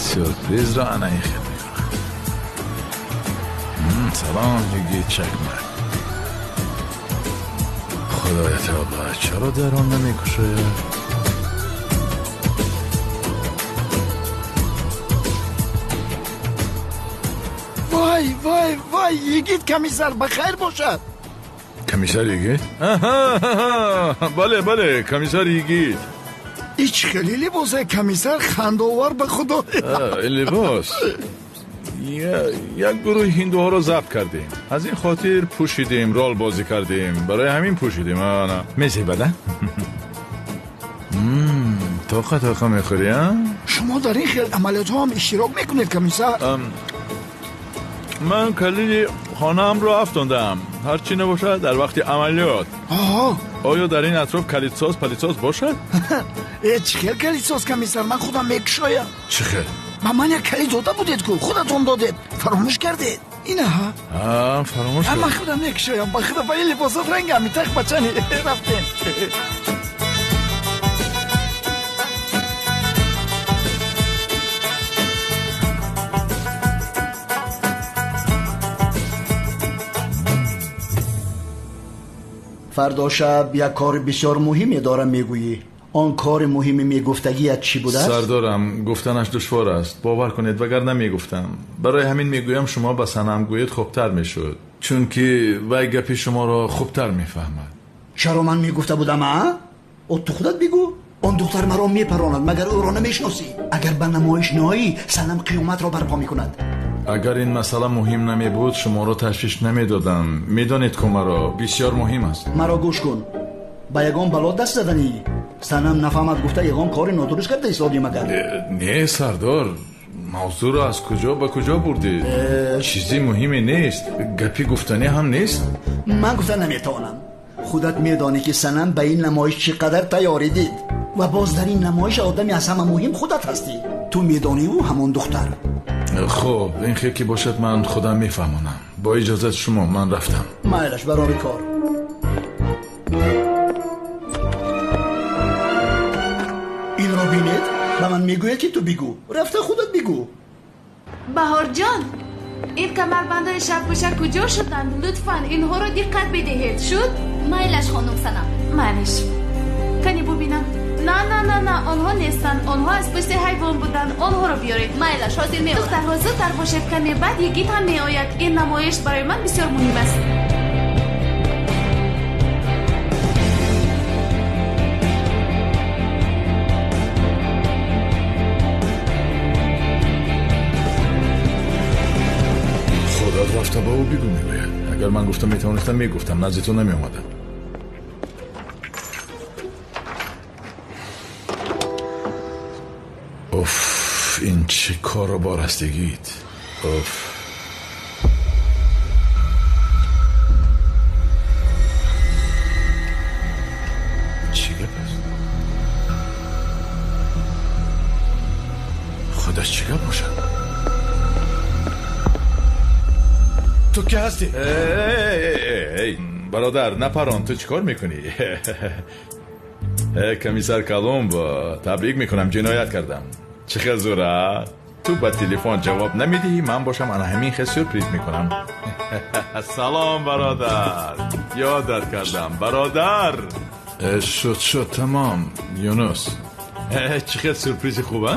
Сюрпризро ана ин хел мекунам. Салом, йигит чакмак. Худоя тавба, чаро дар он намекушояд? Вай, вай, вай, йигит комиссар, ба хайр бошад. Комиссар йигит? Бале, бале, комиссар йигит. Ич хеле либосе, комиссар, хандовар ба худо. Либос. Як гурӯҳи ҳиндуҳоро забт кардем. Аз ин хотир пӯшидем, рол бозӣ кардем. Барои ҳамин пӯшидем. Ана мезебад, а? Тоқа тоқа мехӯрӣ, а? Шумо дар ин хел амалиётҳо ҳам иштирок мекунед, комиссар? Ман калиди хонаамро афтондам. Ҳарчи набошад, дар вақти амалиёт. Оё дар ин атроф калидсоз палидсоз бошад? Э, чӣ хел калидсоз, комиссар? Ман худам мекушоям. Чӣ хел? Ба ман як калид дода будед ку, худатон додед. Фаромӯш кардед. Инаҳа. Фаромӯш кардам. Ман худам мекушоям. Ба худо, ба ин либосот рангам митах бачани. Рафтем. Фардо шаб як кори бисёр муҳиме дорам, мегӯӣ. Он кори муҳими мегуфтагият чӣ будааст? Сардорам, гуфтанаш душвор аст. Бовар кунед, вагарна мегуфтам. Барои ҳамин мегӯям, шумо ба Санам гӯед хубтар мешуд, чунки вай гапи шуморо хубтар мефаҳмад. Чаро ман мегуфта будам, а? О, ту худат бигӯ. Он духтар маро мепаронад, магар ӯро намешиносӣ? Агар ба намоиш наоӣ, Санам қиёматро барпо мекунад. Агар ин масъала муҳим намебуд, шуморо ташвиш намедодам. Медонед ку маро бисёр муҳим аст. Маро гӯш кун. Ба ягон бало даст заданӣ? Санам нафаҳмад гуфта ягон кори нодуруст карда истоди магар? Не, сардор, мавзӯъро аз куҷо ба куҷо бурдед? Чизи муҳиме нест, гапи гуфтанӣ ҳам нест. Ман гуфта наметавонам. Худат медонӣ ки Санам ба ин намоиш чӣ қадар тайёрӣ дид. Ва боз дар ин намоиш одами аз ҳама муҳим худат ҳастӣ. Ту медонӣ ӯ ҳамон духтар. Хуб, ин хел ки бошад ман худам мефаҳмонам. Бо иҷозати шумо ман рафтам. Майлаш, барори кор. Инро бинед, ба ман мегӯяд ки ту бигӯ. Рафта худат бигӯ. Баҳорҷон, ин камарбандҳои шабпӯша куҷо шуданд? Лутфан инҳоро диққат бидиҳед. Шуд? Майлаш, хонум Санам. Майлаш. Кани бубинам. На, на, на, на, онҳо нестанд. Онҳо аз пушти ҳайвон буданд. Онҳоро биёред. Майлаш, ҳозир меорам. Духтарҳо, зудтар бошед, каме баъд йигит ҳам меояд. Ин намоиш барои ман бисёр муҳим аст. Худат рафта ба ӯ бигӯ, мегӯяд. Агар ман гуфта метавонистам, мегуфтам, назди ту намеомадам. Уф, ин чӣ кору бор аст, йигит. Уф. Чӣ гап аст? Худаш чӣ гап бошад? Ту ки ҳастӣ? Эй, бародар, напарон, ту чӣ кор мекунӣ? Комиссар Колумбо, табрик мекунам, ҷиноят кардам. Чӣ хел зур, а? Ту ба телефон ҷавоб намедиҳӣ, ман бошам ана ҳамин хел сюрприз мекунам. Салом, бародар. Ёдат кардам, бародар. Шуд, шуд, тамом, Юнус. Чӣ хел сюрпризи хуб, а?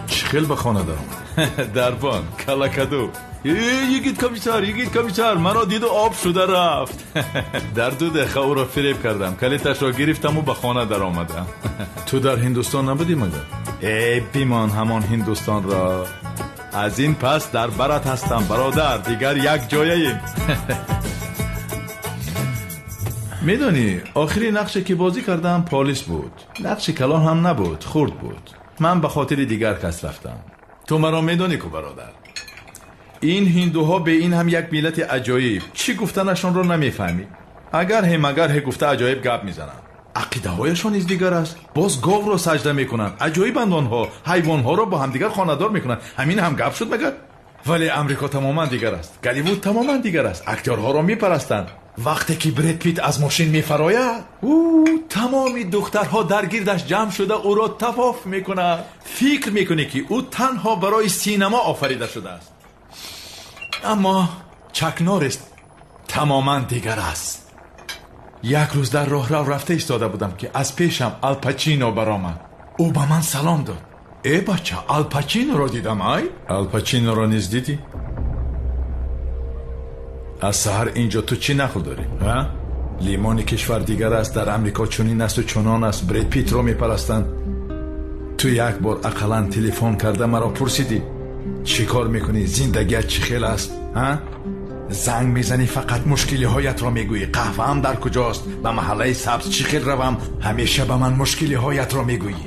Чӣ хел ба хона даромад? Дарбон, калакаду. Йигит комиссар, йигит комиссар, маро диду об шуда рафт. Дар 2 дақиқа ӯро фиреб кардам, калиташро гирифтаму ба хона даромадам. Ту дар Ҳиндустон набудӣ магар? Эй, бимон ҳамон Ҳиндустонро. Аз ин пас дар барат ҳастам, бародар, дигар як ҷояем. Медонӣ, охири нақше ки бозӣ кардам полис буд. Нақши калон ҳам набуд, хурд буд. Ман ба хотири дигар кас рафтам. Ту маро медонӣ ку, бародар. Ин ҳиндуҳо бе ин ҳам як миллати аҷоиб. Чӣ гуфтанашонро намефаҳмӣ. Агар ҳе магар ҳе гуфта аҷоиб гап мезананд. Ақидаҳояшон низ дигар аст. Боз говро саҷда мекунанд. Аҷоибанд онҳо. Ҳайвонҳоро бо ҳамдигар хонадор мекунанд. Ҳамин ҳам гап шуд магар? Вале Амрико тамоман дигар аст. Голливуд тамоман дигар аст. Актёрҳоро мепарастанд. Вақте ки Бред Питт аз мошин мефарояд, ӯ тамоми духтарҳо дар гирдаш ҷамъ шуда ӯро тавоф мекунад. Фикр мекунӣ ки ӯ танҳо барои синема офарида шудааст. Аммо Чак Норрис тамоман дигар аст. Як рӯз дар роҳрав рафта истода будам ки аз пешам Ал Пачино баромад. Ӯ ба ман салом дод. Э бача, Ал Пачиноро дидам, ай? Ал Пачиноро низ дидӣ? Аз саҳар инҷо ту чӣ нақл дорӣ, а? Лимони кишвар дигар аст, дар Амрико чунин асту чунон аст, Бред Питтро мепарастанд. Ту як бор ақаллан телефон карда маро пурсидӣ. Чӣ кор мекунӣ? Зиндагият чӣ хел аст, а? Занг мезанӣ, фақат мушкилиҳоятро мегӯӣ. Қаҳваам дар куҷост? Ба маҳаллаи сабз чӣ хел равам? Ҳамеша ба ман мушкилиҳоятро мегӯӣ.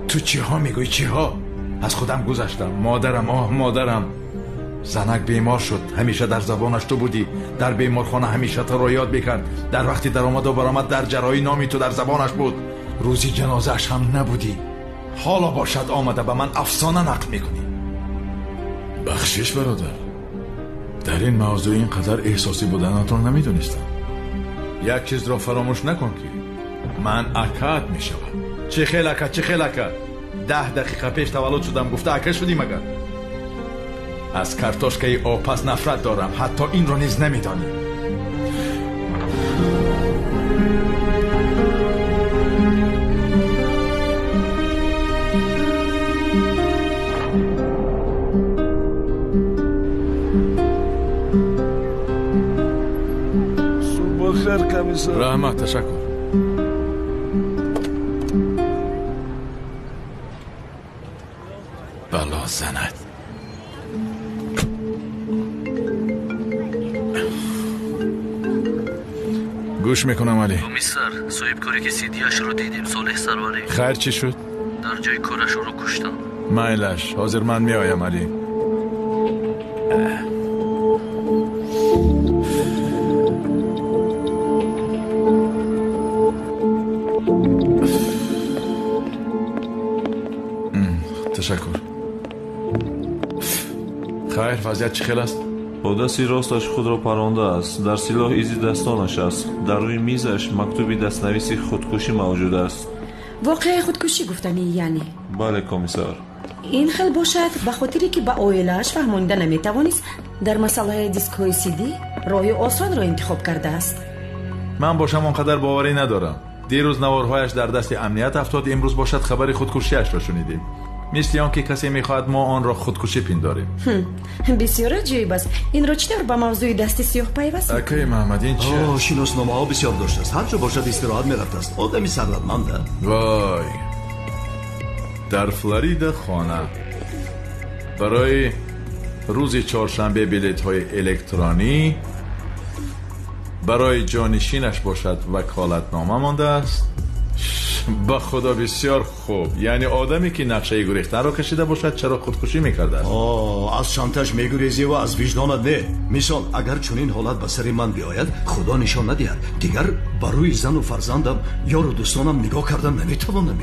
Ту чиҳо мегӯӣ, чиҳо? Аз худам гузаштам. Модарам, оҳ модарам. Занак бемор шуд, ҳамеша дар забонаш ту будӣ. Дар беморхона ҳамеша туро ёд мекард. Дар вақти даромаду баромад дар ҷарроҳӣ номи ту дар забонаш буд. Рӯзи ҷанозааш ҳам набудӣ. Ҳоло бошад омада ба ман афсона нақл мекунӣ. Бахшиш, бародар, дар ин мавзӯъ ин қадар эҳсосӣ буданатро намедонистам. Як чизро фаромӯш накун ки ман акаат мешавам. Чӣ хел ака, чӣ хел ака? 10 дақиқа пеш таваллуд шудам, гуфта ака шудӣ магар? Аз картошкаи обпаз нафрат дорам, ҳатто инро низ намедонӣ. Комиссар. Раҳмат, ташаккур. Бало занад. Гӯш мекунам, Алӣ. Комиссар, соҳибкоре ки сидияшро дидем, Солеҳ Сарварӣ. Хайр, чӣ шуд? Дар ҷои кораш ӯро куштанд. Майлаш, ҳозир ман меоям, Алӣ. Хайр, вазъият чӣ хел аст? Бо дасти росташ худро парондааст. Дар силоҳ изи дастонаш аст. Дар рӯи мизаш мактуби дастнависи худкушӣ мавҷуд аст. Воқеаи худкушӣ гуфтанӣ, яъне? Бале, комиссар. Ин хел бошад, ба хотире ки ба оилааш фаҳмонида наметавонист, дар масъалаи дискҳои сидӣ роҳи осонро интихоб кардааст. Ман бошам он қадар боварӣ надорам. Дирӯз наворҳояш дар дасти амният афтод, имрӯз бошад хабари худкушиашро шунидем. Мисли он ки касе мехоҳад мо онро худкушӣ пиндорем. Бисёр аҷоиб аст. Инро чӣ тавр ба мавзӯи дасти сиёҳ пайваст? Акаи Маҳмад, ин чи аст? Шиносномаҳо бисёр доштааст. Ҳар ҷо бошад истироҳат мерафтааст. Одами сарватманда. Вой, дар Флорида хона. Барои рӯзи чоршанбе билетҳои электронӣ, барои ҷонишинаш бошад ваколатнома мондааст. Ба худо бисёр хуб. Яъне одаме ки нақшаи гурехтанро кашида бошад, чаро худкушӣ мекардааст? Аз шантаж мегурезӣ ва аз виҷдонат не. Мисол, агар чунин ҳолат ба сари ман биояд, худо нишон надиҳад, дигар ба рӯи зану фарзандам, ёру дӯстонам нигоҳ кардан наметавонам.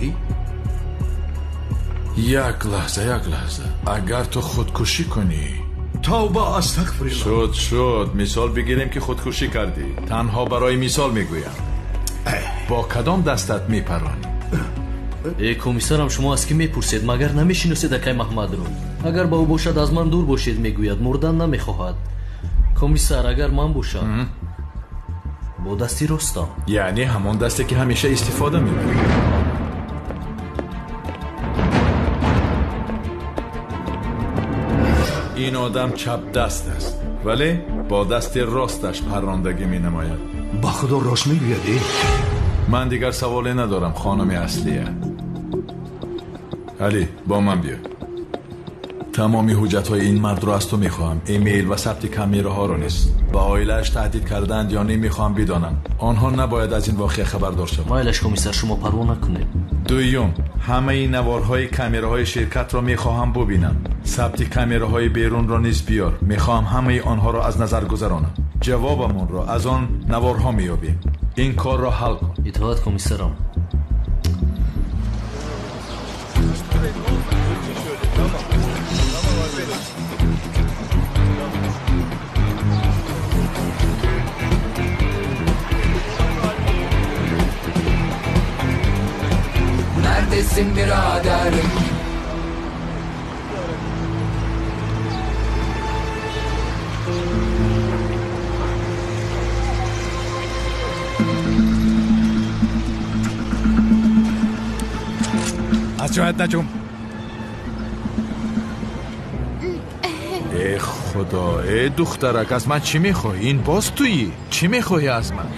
Як лаҳза, як лаҳза. Агар ту худкушӣ кунӣ, тавба, астағфируллоҳ. Шуд, шуд. Мисол бигирем ки худкушӣ кардӣ. Танҳо барои мисол мегӯям. Бо кадом дастат мепаронӣ? Э, комиссарам, шумо аз кӣ мепурсед? Магар намешиносед акай Маҳмадро? Агар ба ӯ бошад, аз ман дур бошед, мегӯяд. Мурдан намехоҳад. Комиссар, агар ман бошам, бо дасти ростам. Яъне ҳамон дасте ки ҳамеша истифода мебарӣ. Ин одам чапдаст аст, вале бо дасти росташ паррондагӣ менамояд. Ба худо рост мегӯяд. Ман дигар саволе надорам, хонуми аслия. Алӣ, бо ман биё. Тамоми ҳуҷҷатҳои ин мардро аз ту мехоҳам. Эмейл ва сабти камераҳоро низ. Ба оилааш таҳдид карданд ё не, мехоҳам бидонам. Онҳо набояд аз ин воқеа хабардор шаванд. Майлаш, комиссар, шумо парво накунед. Дуюм, ҳамаи наворҳои камераҳои ширкатро мехоҳам бубинам. Сабти камераҳои берунро низ биёр. Мехоҳам ҳамаи онҳоро аз назар гузаронам. Ҷавобамонро аз он наворҳо меёбем. Ин корро ҳал кун. Итоат, комиссарам. Neredesin birader? Аз ҷоят наҷум. Э худо, э духтарак, аз ман чӣ мехоҳӣ? Ин боз туӣ? Чӣ мехоҳӣ аз ман?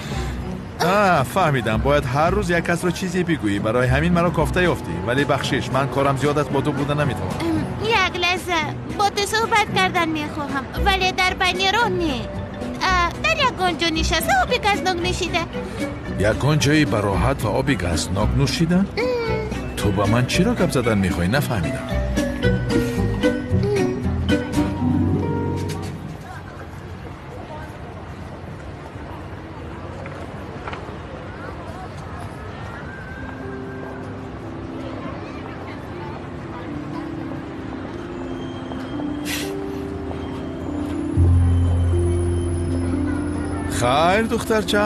Фаҳмидам, бояд ҳар рӯз як касро чизе бигӯӣ. Барои ҳамин маро кофта ёфтӣ. Вале бахшиш, ман корам зиёд аст, бо ту буда наметавонам. Як лаҳза, бо ту суҳбат кардан мехоҳам, вале дар байни роҳ не. Дар ягон ҷо нишаста оби газнок нӯшида. Ягон ҷои бароҳат ва оби газнок нӯшида? Ту ба ман чиро гап задан мехоҳӣ? Нафаҳмидам. Хайр, духтарча,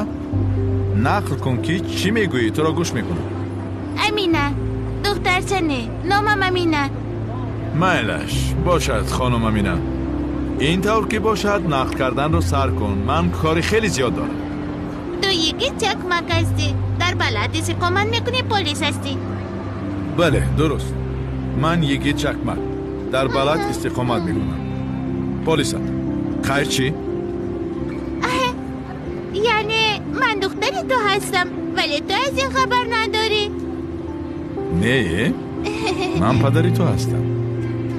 нақл кун ки чӣ мегӯӣ, туро гӯш мекунам. Амина, духтарча не, номам Амина. Майлаш, бошад, хонум Амина. Ин тавр ки бошад, нақл карданро сар кун. Ман кори хеле зиёд дорам. Ту йигит чакмак ҳастӣ, дар балад истиқомат мекунӣ, полис ҳастӣ. Бале, дуруст. Ман йигит чакмак, дар балад истиқомат мекунам. Полисам. Хайр чӣ? Яъне ман духтари ту ҳастам, вале ту аз ин хабар надорӣ. Не, ман падари ту ҳастам.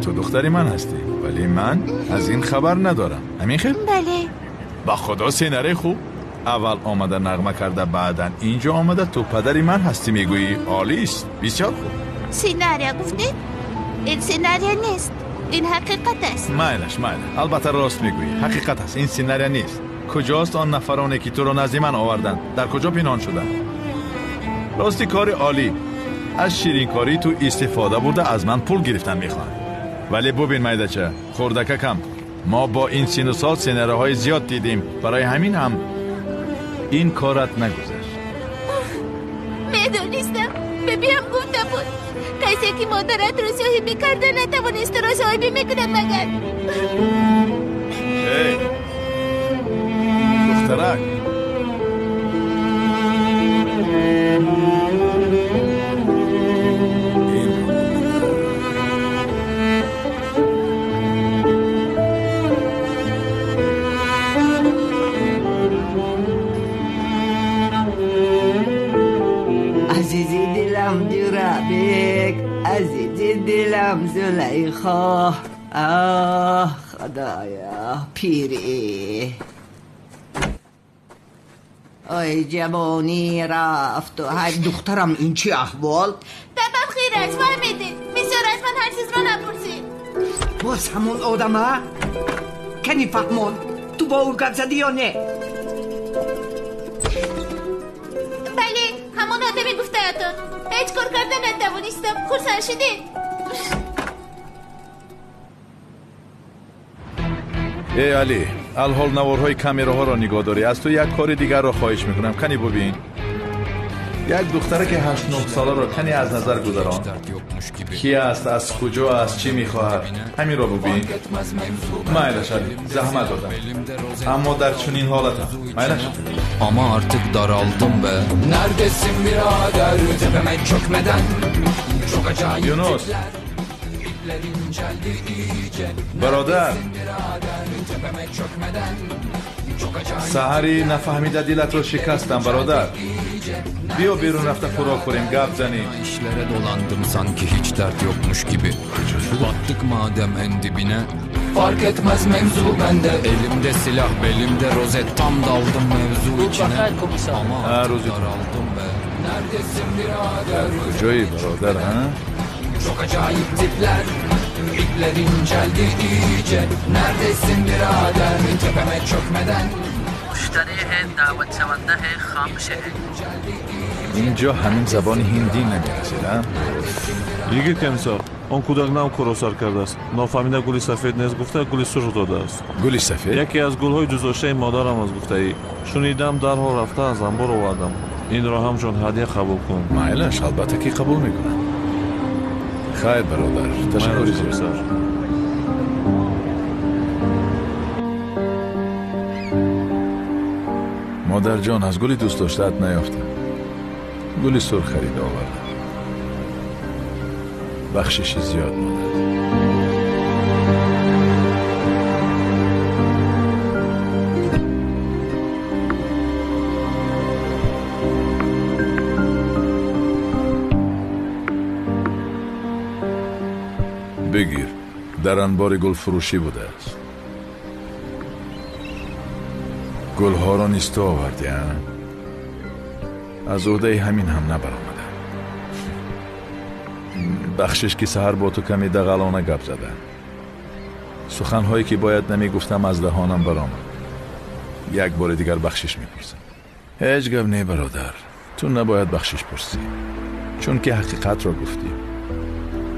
Ту духтари ман ҳастӣ, вале ман аз ин хабар надорам. Ҳамин хел? Бале. Ба худо сценарий хуб. Аввал омада нағма карда, баъдан инҷо омада ту падари ман ҳастӣ мегӯӣ. Олист, бисёр хуб. Сценария гуфтед? Ин сценария нест, ин ҳақиқат аст. Майлаш, майлаш, албатта рост мегӯӣ, ҳақиқат аст, ин сценария нест. Куҷост он нафароне ки туро назди ман оварданд? Дар куҷо пинҳон шуданд? Рости кори олӣ. Аз ширинкории ту истифода бурда аз ман пул гирифтан мехоҳанд. Вале бубин, майдача, хурдакакам, Мо бо ин сину сол сценариҳои зиёд дидем. Барои ҳамин ҳам ин корат нагузашт. Медонистам, бибиам гуфта буд. Касе ки модаратро соҳибӣ карда натавонист туро соҳибӣ мекунад магар. Эй, духтарак. Азизи дилам Ҷурабек, азизи дилам Зулайхо. Оҳ, Худоё, пирӣ. Ой, ҷавонӣ рафту. Ҳай, духтарам, ин чӣ аҳвол? Табам хир аст, фаҳмидед. Бисёр аз ман ҳар чизро напурсед. Боз ҳамон одама? Кани фаҳмон, ту бо ӯ гап задӣ ё не? Бале, ҳамон одаме гуфтаятон. Ҳеҷ кор карда натавонистам. Хурсанд шудед? Эй Али, алҳол наворҳои камераҳоро нигоҳ дорӣ. Аз ту як кори дигарро хоҳиш мекунам. Кани бубин. Як духтараки 8-9 соларо кани аз назар гузарон. Ки аст, аз куҷо аст, чӣ мехоҳад? Ҳаминро бубин. Майлаш, Али, заҳмат додам. Аммо дар чунин ҳолатам. Майлаш. Ama artık daraldım be. Neredesin birader? Tepeme çökmeden. Çok acayip. Yunus. Бародар, саҳари нафаҳмида дилатро шикастам, бародар. Биё берун рафта хӯрок хӯрем, гап занем. İşlere dolandım sanki hiç dert yokmuş gibi. Battık madem en dibine. Fark etmez mevzu bende. Elimde silah, belimde rozet, tam daldım mevzu içine. Ama artık daraldım be. Neredesin birader? Куҷои, бародар, ҳа? Çok acayip tipler. İpler inceldi iyice. Neredesin birader? Tepeme çökmeden. مشتری هند دعوت شونده خاموشه. اینجا همین زبان هندی نمیرسید. Йигит комиссар, он кӯдак нав корро сар кардааст. Нофаҳмида гули сафед нест гуфта, гули сурх додааст. Гули сафед? Яке аз гулҳои дӯстдоштаи модарам аст гуфтаӣ. Шунидам, дарҳол рафта аз анбор овардам. Инро ҳамчун ҳадя қабул кун. Майлаш, албатта ки қабул мекунам. Хайр, бародар, ташаккури зиёд. Модарҷон, аз гули дӯстдоштаат наёфтам. Гули сурх харида овардам. Бахшиши зиёд, модар. Бигир, дар анбори гулфурӯшӣ будааст. Гулҳоро низ ту овардӣ, а? Аз ӯҳдаи ҳамин ҳам набаромадам. Бахшиш ки саҳар бо ту каме дағалона гап задам. Суханҳое ки бояд намегуфтам аз даҳонам баромад. Як бори дигар бахшиш мепурсам. Ҳеҷ гап не, бародар. Ту набояд бахшиш пурсӣ, чунки ҳақиқатро гуфтӣ.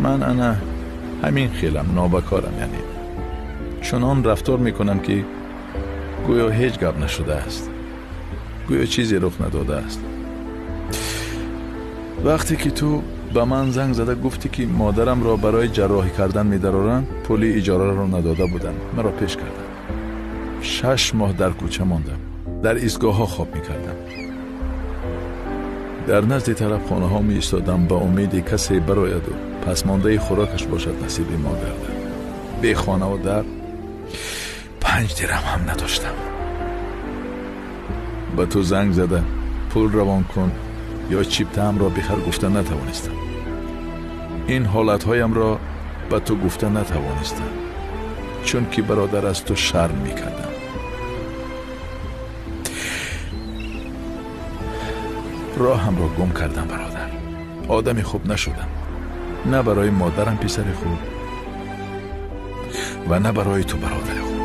Ман ана ҳамин хелам, нобакорам, яъне чунон рафтор мекунам ки гӯё ҳеҷ гап нашудааст, гӯё чизе рух надодааст. Вақте ки ту ба ман занг зада гуфтӣ ки модарамро барои ҷарроҳӣ кардан медароранд, пули иҷораро надода будам, маро пеш карданд. 6 моҳ дар кӯча мондам, дар истгоҳҳо хоб мекардам. Дар назди тарабхонаҳо меистодам ба умеди касе барояду пасмондаи хӯрокаш бошад насиби мо гардад. Бехонаву дар 5 дирам ҳам надоштам. Ба ту занг зада пул равон кун ё чиптаамро бихар гуфта натавонистам. Ин ҳолатҳоямро ба ту гуфта натавонистам, чунки бародар аз ту шарм мекардам. Роҳамро гум кардам, бародар. Одами хуб нашудам. На барои модарам писари хуб ва на барои ту бародари хуб.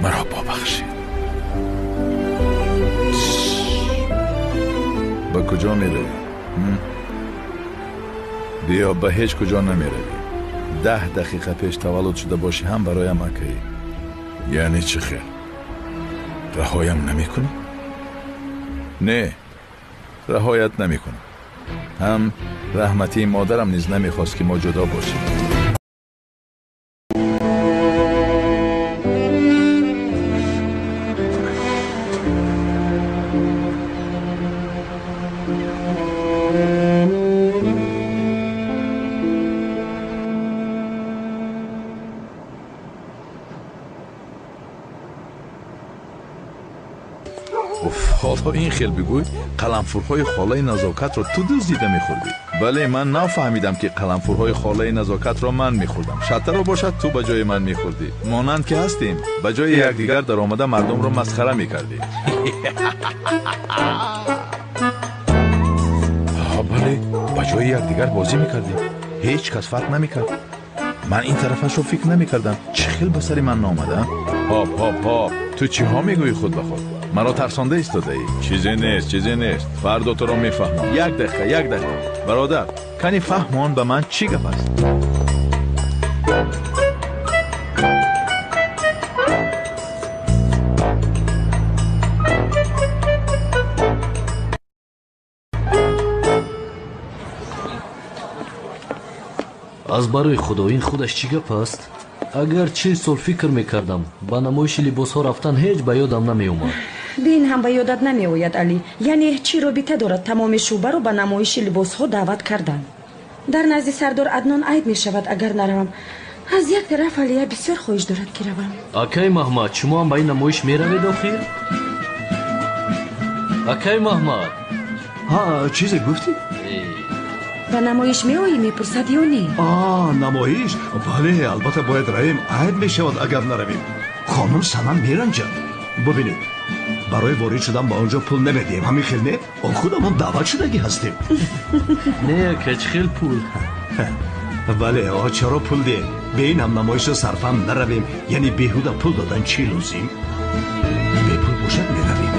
Маро бобахшед. Ба куҷо меравӣ? Биё, ба ҳеҷ куҷо намеравӣ. 10 дақиқа пеш таваллуд шуда бошӣ ҳам бароям акаӣ. Яъне чӣ хел? Раҳоям намекунӣ? Не, раҳоят намекунам. Ҳам раҳматии модарам низ намехост ки мо ҷудо бошем. Ҳоло ин хел бигӯй, қаламфурҳои холаи назокатро ту дуздида мехӯрдӣ. Бале, ман нафаҳмидам ки қаламфурҳои холаи назокатро ман мехӯрдам. Шаттаро бошад ту ба ҷои ман мехӯрдӣ. Монанд ки ҳастем, ба ҷои якдигар даромада мардумро масхара мекардӣ. Бале, ба ҷои якдигар бозӣ мекардем. Ҳеҷ кас фарқ намекард. Ман ин тарафашро фикр намекардам. Чӣ хел ба сари ман наомада? Ҳоп, ҳоп, ҳоп, ту чиҳо мегӯӣ худ ба худ? Маро тарсонда истодаӣ. Чизе нест, чизе нест. Фардо туро мефаҳмам. Як дақиқа, як дақиқа. Бародар, кани фаҳмон ба ман чӣ гап аст? Аз барои Худо ин худаш чӣ гап аст? Агар 40 сол фикр мекардам, ба намоиши либосҳо рафтан ҳеҷ ба ёдам намеомад. Бин ҳам ба ёдат намеояд, Алӣ. Яъне чӣ робита дорад тамоми шӯъбаро ба намоиши либосҳо даъват кардан? Дар назди сардор Аднон айб мешавад агар наравам. Аз як тараф Алия бисёр хоҳиш дорад ки равам. Акай Маҳмад, шумо ҳам ба ин намоиш меравед охир? Акай Маҳмад. Ҳа, чизе гуфтӣ? Ба намоиш меоӣ, мепурсад ё не? Намоиш? Бале, албатта бояд равем. Айб мешавад агар наравем. Хонум Санам меранҷад. Бубинед, барои ворид шудан ба он ҷо пул намедиҳем. Ҳамин хел не? Он худамон даъват шудагӣ ҳастем. Не, ака, чӣ хел пул? Бале, чаро пул диҳем? Бе ин ҳам намоишро сарфам наравем. Яъне беҳуда пул додан чӣ лозим? Бепул бошад меравем.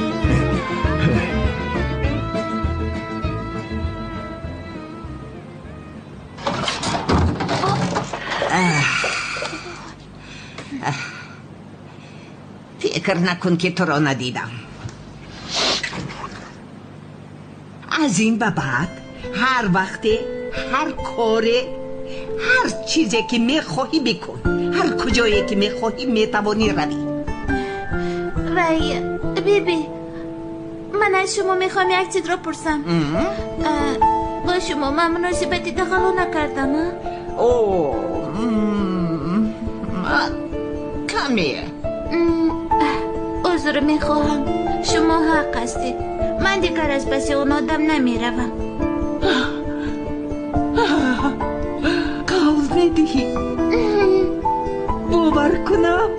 Фикр накун ки туро надидам. Аз ин ба баъд ҳар вақте, ҳар коре, ҳар чизе ки мехоҳӣ бикун. Ҳар куҷое ки мехоҳӣ метавонӣ равӣ. Вай, биби, ман аз шумо мехоҳам як чизро пурсам. Бо шумо ман муносибати дағало накардам, а? О, каме. Узр мехоҳам, шумо ҳақ ҳастед. Ман дигар аз паси он одам намеравам. Қавл медиҳӣ? Бовар кунам?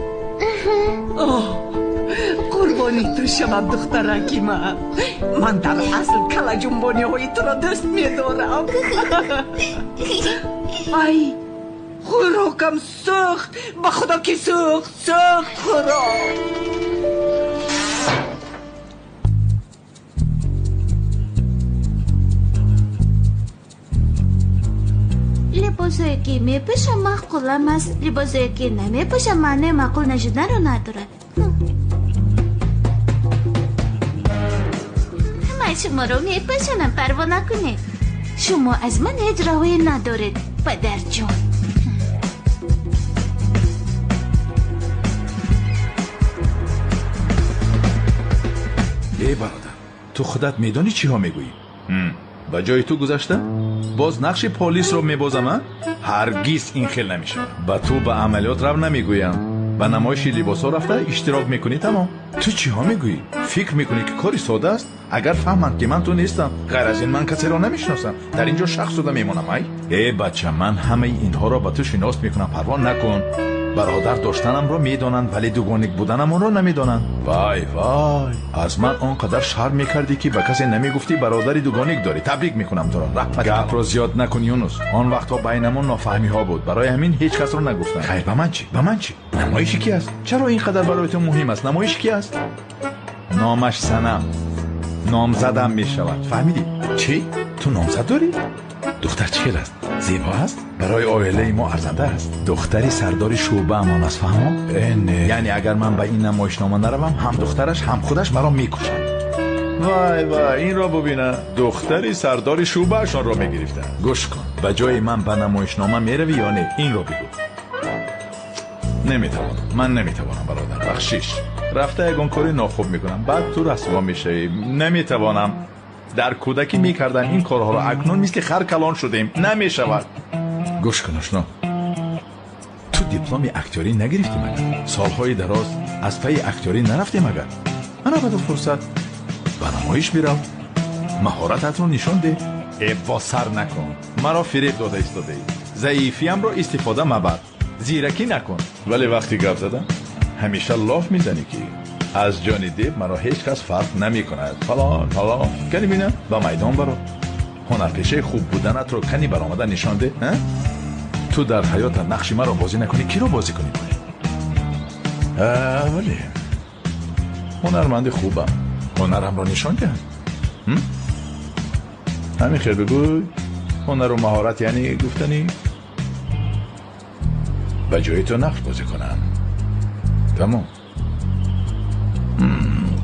Қурбони ту шавам, духтараки ман. Ман дар асл калаҷунбониҳои туро дӯст медорам. Ай, хӯрокам сӯхт! Ба худо ки сӯхт, сӯхт хӯрок! Либосое ки мепӯшам маъқулам аст, либосое ки намепӯшам маънои маъқул нашуданро надорад. Ман шуморо мепӯшонам, парво накунед. Шумо аз ман ҳеҷ раҳое надоред, падарҷон. Эй бародар, ту худат медонӣ чиҳо мегӯӣ? Ба ҷои ту гузашта боз нақши полисро мебозам, а? Ҳаргиз ин хел намешавад. Ба ту ба амалиёт рав намегӯям. Ба намоиши либосҳо рафта иштирок мекунӣ, тамом. Ту чиҳо мегӯӣ? Фикр мекунӣ ки кори сода аст? Агар фаҳманд ки ман ту нестам, ғайр аз ин ман касеро намешиносам. Дар ин ҷо шахс шуда мемонам, ай? Э бача, ман ҳамаи инҳоро ба ту шинос мекунам, парво накун. Бародар доштанамро медонанд, вале дугоник буданамонро намедонанд. Вай вай, аз ман он қадар шарм мекардӣ ки ба касе намегуфтӣ бародари дугоник дорӣ. Табрик мекунам туро. Раҳмат. Гапро зиёд накун, Юнус. Он вақтҳо байнамон нофаҳмиҳо буд, барои ҳамин ҳеҷ касро нагуфтам. Хайр, ба ман чӣ? Ба ман чӣ? Намоиши ки аст? Чаро ин қадар барои ту муҳим аст? Намоиши ки аст? Номаш Санам. Номзадам мешавад. Фаҳмидӣ? Чӣ? Ту номзад дорӣ? Духтар чӣ хел аст? Зебо аст? Барои оилаи мо арзанда аст. Духтари сардори шӯъбаамон аст, фаҳмо? Не. Яъне агар ман ба ин намоишнома наравам, ҳам духтараш, ҳам худаш маро мекушад. Вай вай, инро бубина. Духтари сардори шӯъбаашонро мегирифтанд. Гӯш кун, ба ҷои ман ба намоишнома меравӣ ё не? Инро бигӯ. Наметавонам. Ман наметавонам, бародар. Бахшиш. Рафта ягон кори нохуб мекунам, баъд ту расво мешавӣ. Наметавонам. Дар кӯдакӣ мекардам ин корҳоро, акнун мисли хар калон шудем. Намешавад. Гӯш кун, ошно. Ту дипломи актёрӣ нагирифтӣ магар? Солҳои дароз аз пайи актёрӣ нарафтӣ магар? Ана ба ту фурсат. Ба намоиш бирав. Маҳорататро нишон деҳ. Эб, сар накун. Маро фиреб дода истодаӣ. Заифиямро истифода мабар. Зиракӣ накун. Вале вақти гап задам ҳамеша лоф мезанӣ, ки аз ҷони деб маро ҳеҷ кас фарқ намекунад. Фалон фалон. Кани бинам, ба майдон баро. Ҳунарпешаи хуб буданатро кани баромада нишон деҳ. Ту дар ҳаётат нақши маро бозӣ накунӣ, киро бозӣ кунӣ бояд? Вале ҳунарманди хубам. Ҳунарамро нишон диҳам. Ҳамин хел бигӯй. Ҳунару маҳорат яъне гуфтанӣ ба ҷои ту нақш бозӣ кунам. Тамом.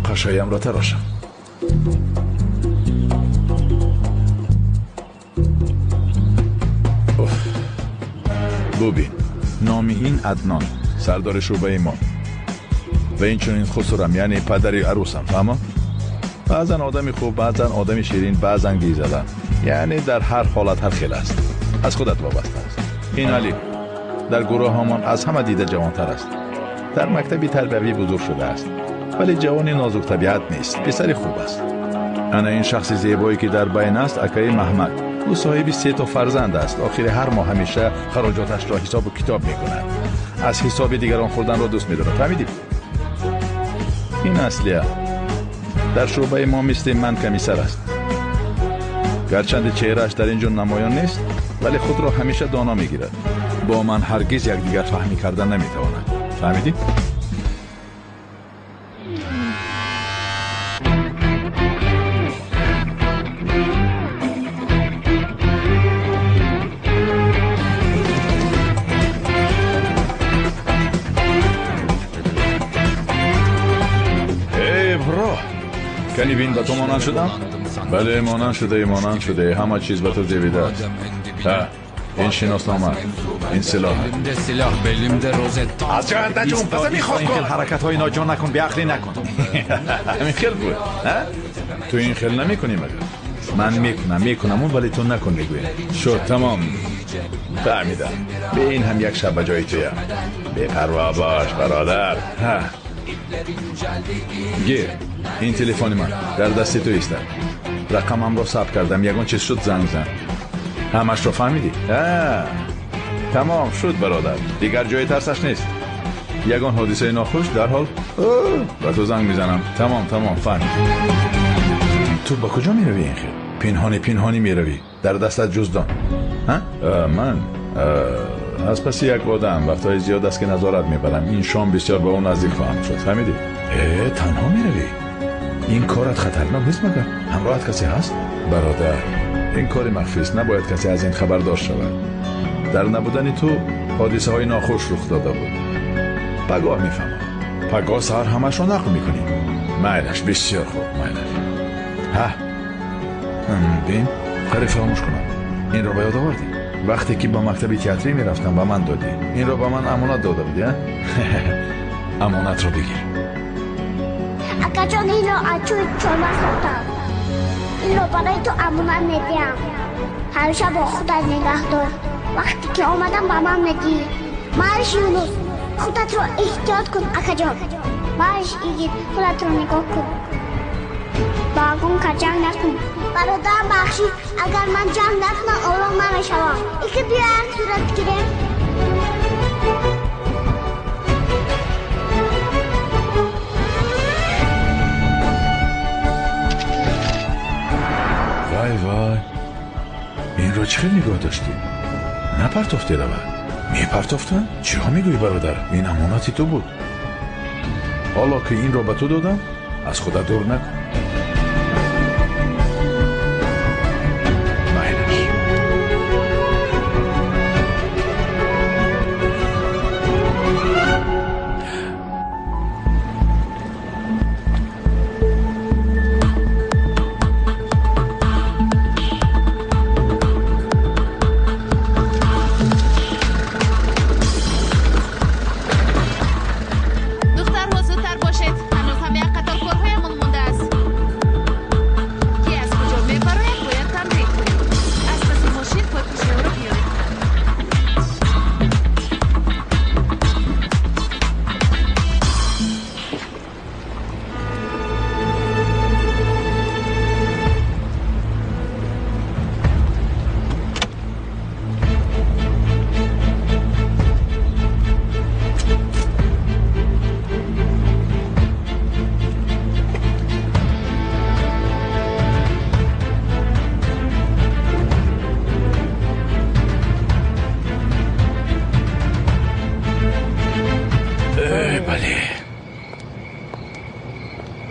Қашаямро тарошам. Бубин, номи ин Аднон, сардори шӯъбаи мо. Ва инчунин хусурам, яъне падари арӯсам, фаҳмо? Баъзан одами хуб, баъзан одами ширин, баъзан гизала. Яъне дар ҳар ҳолат ҳар хел аст. Аз худат вобаста аст. Ин Али дар гурӯҳамон аз ҳама дида ҷавонтар аст. Дар мактаби тарбиявӣ бузург шудааст, вале ҷавони нозуктабиат нест. Писари хуб аст. Ана ин шахси зебое ки дар байн аст, акаи Маҳмад. Ӯ соҳиби 3 то фарзанд аст. Охири ҳар моҳ ҳамеша хароҷоташро ҳисобу китоб мекунад. Аз ҳисоби дигарон хӯрданро дӯст медорад. Фаҳмидӣ? Ин аслия. Дар шӯъбаи мо мисли ман комиссар аст. Гарчанде чеҳрааш дар ин ҷо намоён нест, вале худро ҳамеша доно мегирад. Бо ман ҳаргиз якдигар фаҳмӣ карда наметавонад. Фаҳмидӣ? Эй, бро! Кани бин, ба ту монанд шудам? Бале, монанд шудаӣ, монанд шудаӣ. Ҳама чиз ба ту зебидааст. Ин шиноснома, ин силоҳ. Аз ҷоят наҷум, паса мехоҳ кун. Ҳаракатҳои ноҷон накун, беақлӣ накун. Ҳамин хел буд, ту ин хел намекунӣ магар? Ман мекунам, мекунам, вале ту накун мегӯям. Шуд, тамом. Фаҳмидам. Бе ин ҳам як шаб ба ҷои туям. Бепарво бош, бародар. Гир, ин телефони ман дар дасти ту истад. Рақамамро сабт кардам, ягон чиз шуд занг зан. Ҳамашро фаҳмидӣ? Тамом шуд, бародар. Дигар ҷои тарсаш нест. Ягон ҳодисаи нохуш дарҳол ба ту занг мезанам. Тамом, тамом, фаҳмид. Ту ба куҷо меравӣ ин хел? Пинҳонӣ пинҳонӣ меравӣ. Дар дастат ҷуздон. Ман аз паси як одам вақтҳои зиёд аст ки назорат мебарам. Ин шом бисёр ба ӯ наздик хоҳам шуд. Фаҳмидӣ? Танҳо меравӣ? Ин корат хатарнок нест магар? Ҳамроҳат касе ҳаст? Бародар, ин кори махфист, набояд касе аз ин хабардор шавад. Дар набудани ту ҳодисаҳои нохуш рух дода буд. Пагоҳ мефаҳмам. Пагоҳ саҳар ҳамашро нақл мекунӣ. Майлаш, бисёр хуб, майлаш. Ҳа, бин, қариб фаромӯш кунам. Инро ба ёд овардӣ? Вақте ки ба мактаби театрӣ мерафтам, ба ман додӣ. Инро ба ман амонат дода будӣ, а? Амонатро бигир. Акаҷон, инро аз чӯи чорма сохтам. Инро барои ту амонат медиҳам. Ҳамеша бо худат нигаҳ дор. Вақте ки омадам ба ман медиҳӣ. Марш, Юнус, худатро эҳтиёт кун, акаҷон. Марш, Игит, худатро нигоҳ кун. Ба ягон кас ҷанг накун. Бародарам, бахшид, агар ман ҷанг накунам ором намешавам. Игит, биё як сурат гирем. Вай вай, инро чӣ хел нигоҳ доштӣ? Напартофтӣ равад? Мепартофтам? Чиҳо мегӯӣ, бародар? Ин амонати ту буд. Ҳоло ки инро ба ту додам, аз худат дур накун. Майлаш.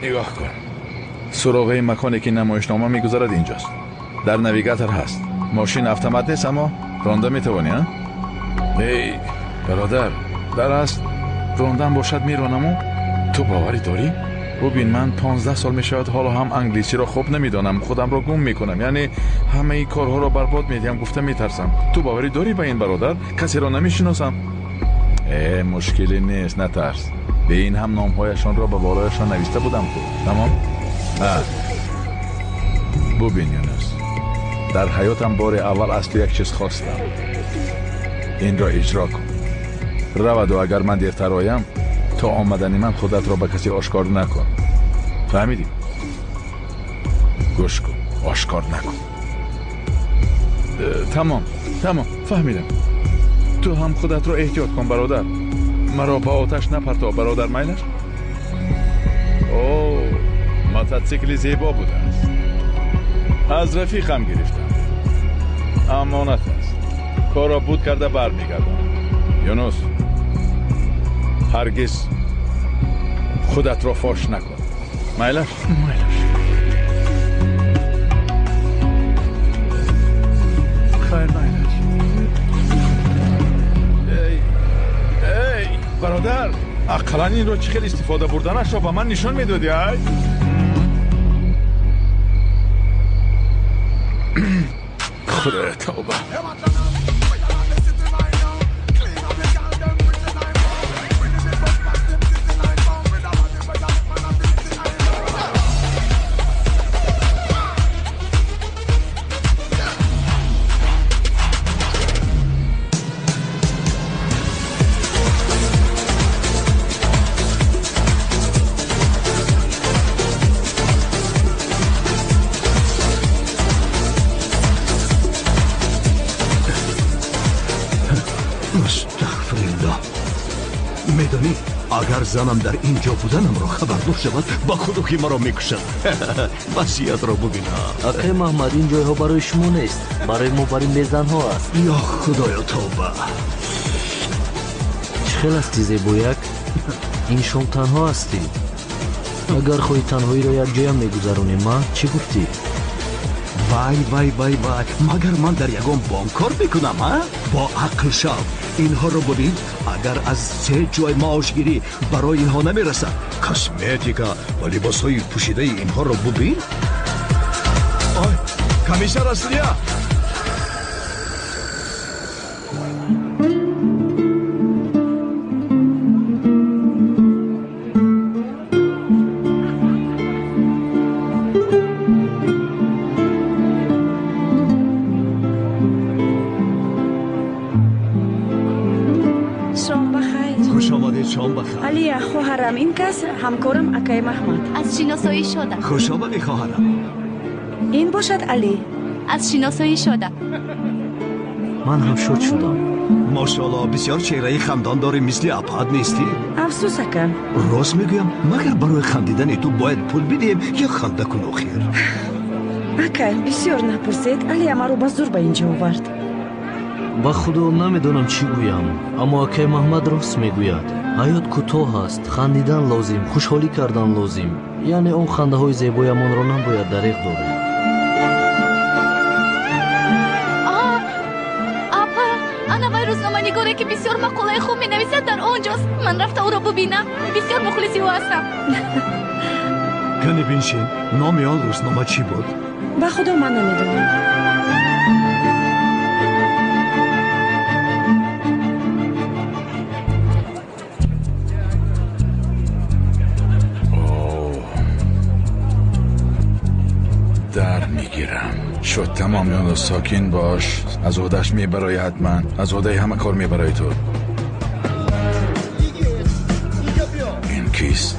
Нигоҳ кун. Суроғаи маконе ки намоишнома мегузарад инҷост. Дар навигатор ҳаст. Мошин автомат нест, аммо ронда метавонӣ, а? Эй, бародар, дар аст рондан бошад меронаму. Ту боварӣ дорӣ? Бубин, ман 15 сол мешавад ҳоло ҳам англисиро хуб намедонам, худамро гум мекунам, яъне ҳамаи корҳоро барбод медиҳам, гуфта метарсам. Ту боварӣ дорӣ ба ин бародар? Касеро намешиносам. Э, мушкиле нест, натарс. Бе ин ҳам номҳояшонро ба болояшон нависта будам ку. Тамом? Бубин, Юнус, дар ҳаётам бори аввал аз ту як чиз хостам. Инро иҷро кун. Раваду агар ман дертар оям, то омадани ман худатро ба касе ошкор накун. Фаҳмидӣ? Гӯш кун, ошкор накун. Тамом, тамом, фаҳмидам. Ту ҳам худатро эҳтиёт кун, бародар. Маро ба оташ напартоб, бародар, майлаш? О, мототсикли зебо будааст. Аз рафиқам гирифтам. Амонат аст. Корро буд карда бармегардам. Юнус, ҳаргиз худатро фош накун. Майлаш? Майлаш. Хайр, майлаш. Эй, эй, бародар, ақаллан инро чӣ хел истифода бурданашро ба ман нишон медодӣ, ай? Худоя, тавба. Агар занам дар ин ҷо буданамро хабардор шавад, ба худо ки маро мекушад. Вазъиятро бубинам. Акай Маҳмад, ин ҷойҳо барои шумо нест, барои мо, барои мезанҳо аст. Ё худоё, тавба. Чӣ хел ҳасти, зебояк? Ин шом танҳо ҳастӣ. Агар хоҳӣ танҳоиро якҷоя мегузаронем, а? Чӣ гуфтӣ? Вай, вай, вай, вай, магар ман дар ягон бонк кор мекунам, а? Бо ақл шав. Инҳоро бубин, агар аз се ҷой маошгирӣ барои инҳо намерасад. Косметика ва либосҳои пӯшидаи инҳоро бубин. Ой, комиссар Аслия! Алия, хоҳарам, ин кас ҳамкорам акай Маҳмад. Аз шиносоӣ шодам. Хуш омадӣ, хоҳарам. Ин бошад Али. Аз шиносоӣ шодам. Ман ҳам шод шудам. Мошоалло, бисёр чеҳраи хандон дорӣ, мисли апад нестӣ. Афсӯс, ака. Рост мегӯям, магар барои хандидани ту бояд пул бидиҳем ё ханда кун охир? Ака, бисёр напурсед, Алия маро ба зур ба ин ҷо овард. Ба худо намедонам чӣ гӯям, аммо акай Маҳмад рост мегӯяд. Ҳаёт кӯтоҳ аст, хандидан лозим, хушҳолӣ кардан лозим. Яъне он хандаҳои зебоямонро набояд дареғ дорем. Апа, ана вай рӯзноманигоре ки бисёр мақолаи хуб менависад дар он ҷост. Ман рафта ӯро бубинам. Бисёр мухлиси ӯ ҳастам. Кане биншин, номи он рӯзнома чӣ буд? Ба худо ман намедонам. شد تمام. یونس، ساکن باش. از عهده‌اش میبرای حتما. از عهده همه کار میبرای تو. این کیست؟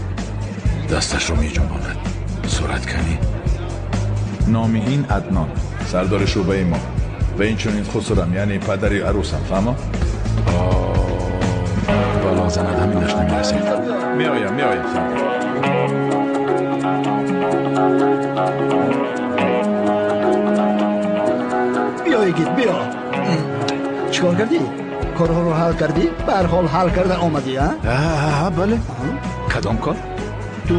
دستش رو میجنباند. صورت کنی. نامی این عدنان، سردار شعبه ما و این چنین خسرم، یعنی پدر عروسم. فهما؟ بالا زند همینش نمیرسید. میآیم میآیم. بیا ایگیت، بیا. چیکار کردی؟ کارها رو حل کردی؟ به هر حال حل کرده آمدی، ها؟ ها بله. کدام کار؟ Ту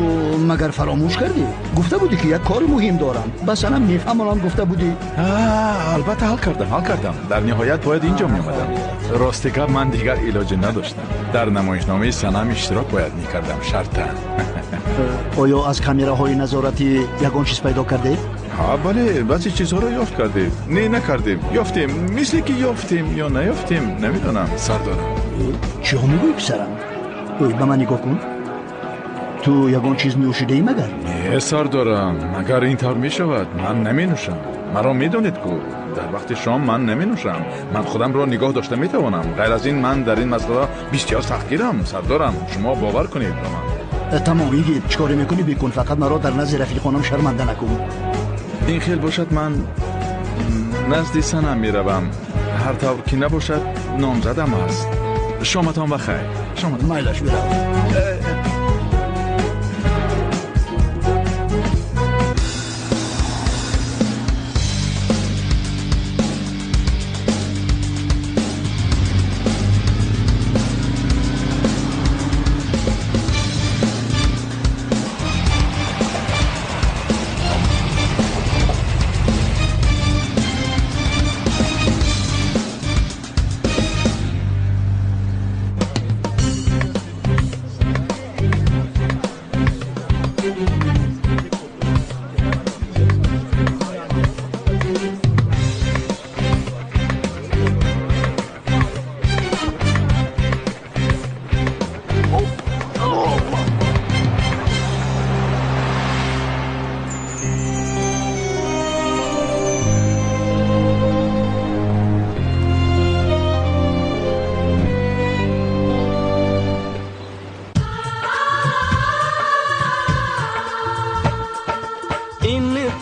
магар фаромӯш кардӣ? Гуфта будӣ ки як кори муҳим дорам. Ба Санам мефаҳмонам гуфта будӣ. Албатта ҳал кардам, ҳал кардам. Дар ниҳоят бояд инҷо меомадам. Рости гап ман дигар илоҷе надоштам. Дар намоишномаи Санам иштирок бояд мекардам, шартан. Оё аз камераҳои назоратӣ ягон чиз пайдо кардед? Ҳа, бале, баъзе чизҳоро ёфт кардем. Не, накардем. Ёфтем. Мисле ки ёфтем ё наёфтем, намедонам. Сардорам. Чиҳо мегӯӣ, писарам? Ой, ба ман нигоҳ кун. Ту ягон чиз нӯшидаӣ магар? Не, сардорам, магар ин тавр мешавад? Ман наменӯшам. Маро медонед ку, дар вақти шом ман наменӯшам. Ман худамро нигоҳ дошта метавонам. Ғайр аз ин ман дар ин масъала бисёр сахтгирам, сардорам. Шумо бовар кунед ба ман. Тамом, Йигит, чӣ коре мекунӣ бикун, фақат маро дар назди рафиқонам шарманда накун. Ин хел бошад, ман назди Санам меравам. Ҳар тавр ки набошад, номзадам аст. Шоматон ба хайр. Шоматон. Майлаш, бирав.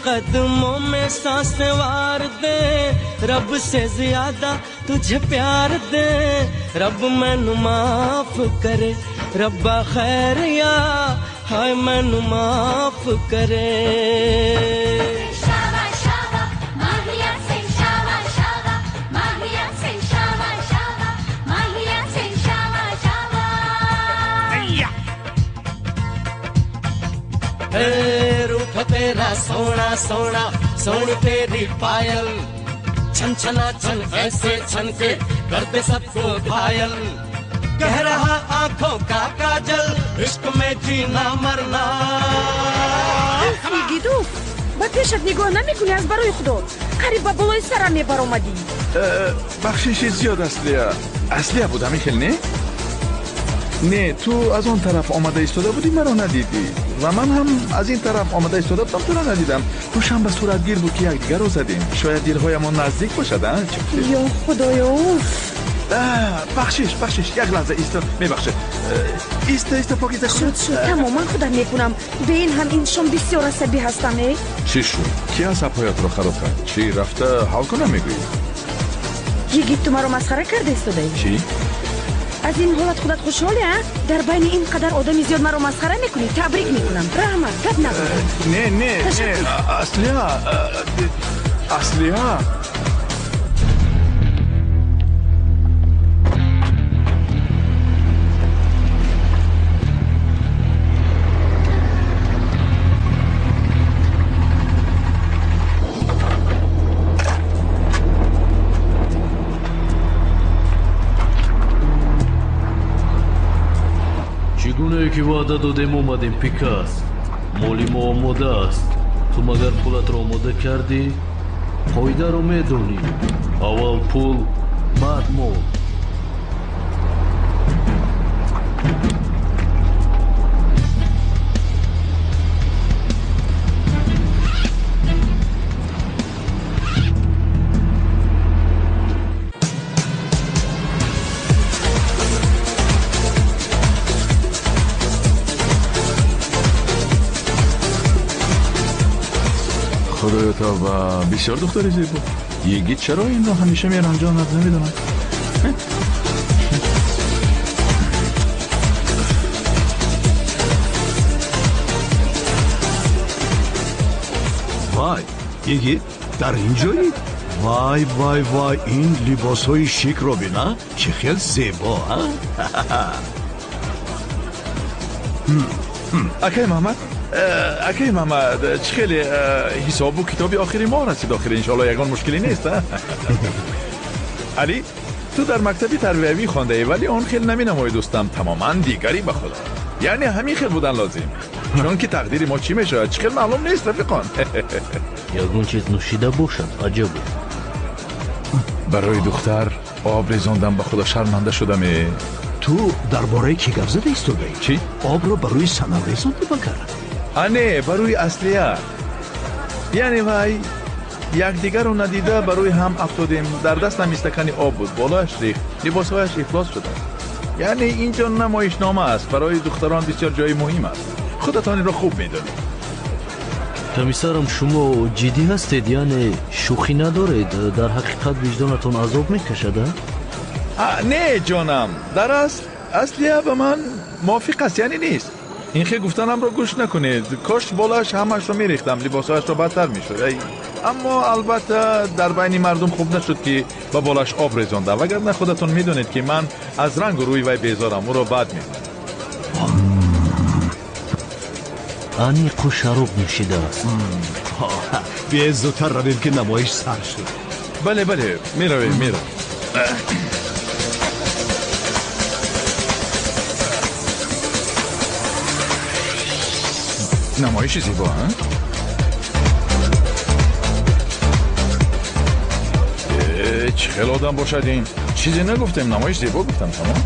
कदमों में सांसें वार दे, रब से ज्यादा तुझे प्यार दे। रब मैनू माफ करे, रब्बा खैर या हाय मैनू माफ करे। रूप तेरा सोना सोना, सोनी तेरी पायल, छन छना छन ऐसे छन के कर दे सबको घायल। कह रहा आंखों का काजल, इश्क में जीना मरना। Йигиту, ба пешат нигоҳ намекунӣ аз барои Худо? Қариб ба болои сарам мебаромадӣ. Бахшиши зиёд, Аслия. Аслия буд, ҳамин хел не? Не, ту аз он тараф омада истода будӣ, маро надидӣ. Ва ман ҳам аз ин тараф омада истода будам, туро надидам. Ҳушам ба суратгир буд, ки якдигарро задем. Шояд дилҳоямон наздик бошад, а? Ё Худоё, уф! Бахшиш, бахшиш, як лаҳза исто, мебахшед. Иста, иста, покиза. Шуд, шуд, тамом, ман худам мекунам. Бе ин ҳам ин шом бисёр асабӣ ҳастам, э? Чӣ шуд? Ки асабҳоятро хароб кард? Чӣ рафта ҳал кунам мегӯӣ? Йигит, ту маро масхара карда истодаӣ? Чӣ? Аз ин ҳолат худат хушҳолӣ, а? Дар байни ин қадар одами зиёд маро масхара мекунӣ? Табрик мекунам. Раҳмат, гап надорам. Не, не, не, Аслия, Аслия. Чӣ гунае ки ваъда додем омадем, Пикас. Моли мо омода аст. Ту магар пулатро омода кардӣ? Қоидаро медонӣ. Аввал пул, баъд мол. Худоё тавба, бисёр духтари зебо. Йигит чаро инро ҳамеша меранҷонад, намедонам. Вай, Йигит, дар ин ҷоӣ? Вай, вай, вай, ин либосҳои шикро бина, чӣ хел зебо, а? Акай Муҳаммад, акай Муҳаммад, чӣ хеле ҳисобу китоби охири моҳ расид. Охир иншоалло ягон мушкиле нест. Али, ту дар мактаби тарбиявӣ хондаӣ, вале он хел наменамоӣ дӯстам, тамоман дигарӣ ба худо. Яъне ҳамин хел будан лозим, чунки тақдири мо чӣ мешавад чӣ хел маълум нест рафиқон. Ягон чиз нӯшида бошад аҷаб. Барои духтар об резондам, ба худо шарманда шудам. Ту дар бораи кӣ гап зада истодаӣ? Чӣ? Обро ба рӯи Санам резонди магар? Не, ба рӯи Аслия. Яъне вай якдигарро надида ба рӯи ҳам афтодем. Дар дастам истакани об буд, болояш рехт, либосҳояш ифлос шуданд. Яъне ин ҷо намоишнома аст, барои духтарон бисёр ҷои муҳим аст. Худатон инро хуб медонед. Комиссарам, шумо ҷиддӣ ҳастед? Яъне шӯхӣ надоред? Дар ҳақиқат виҷдонатон азоб мекашад? Не ҷонам, дар асл Аслия ба ман мувофиқ аст, яъне нест. Ин хел гуфтанамро гӯш накунед. Кош болояш ҳамаашро мерехтам, либосҳояшро бадтар мешуд. Аммо албатта дар байни мардум хуб нашуд ки ба болояш об резондам, вагарна худатон медонед ки ман аз рангу рӯи вай безорам, ӯро бад мебинам. Аниқу шароб нӯшидааст. Биё зудтар равем ки намоиш сар шуд. Бале, бале, меравем, меравем. Намоиши зебо, а? Чӣ хел одам бошад ин? Чизе нагуфтем, намоиш зебо гуфтам, тамом.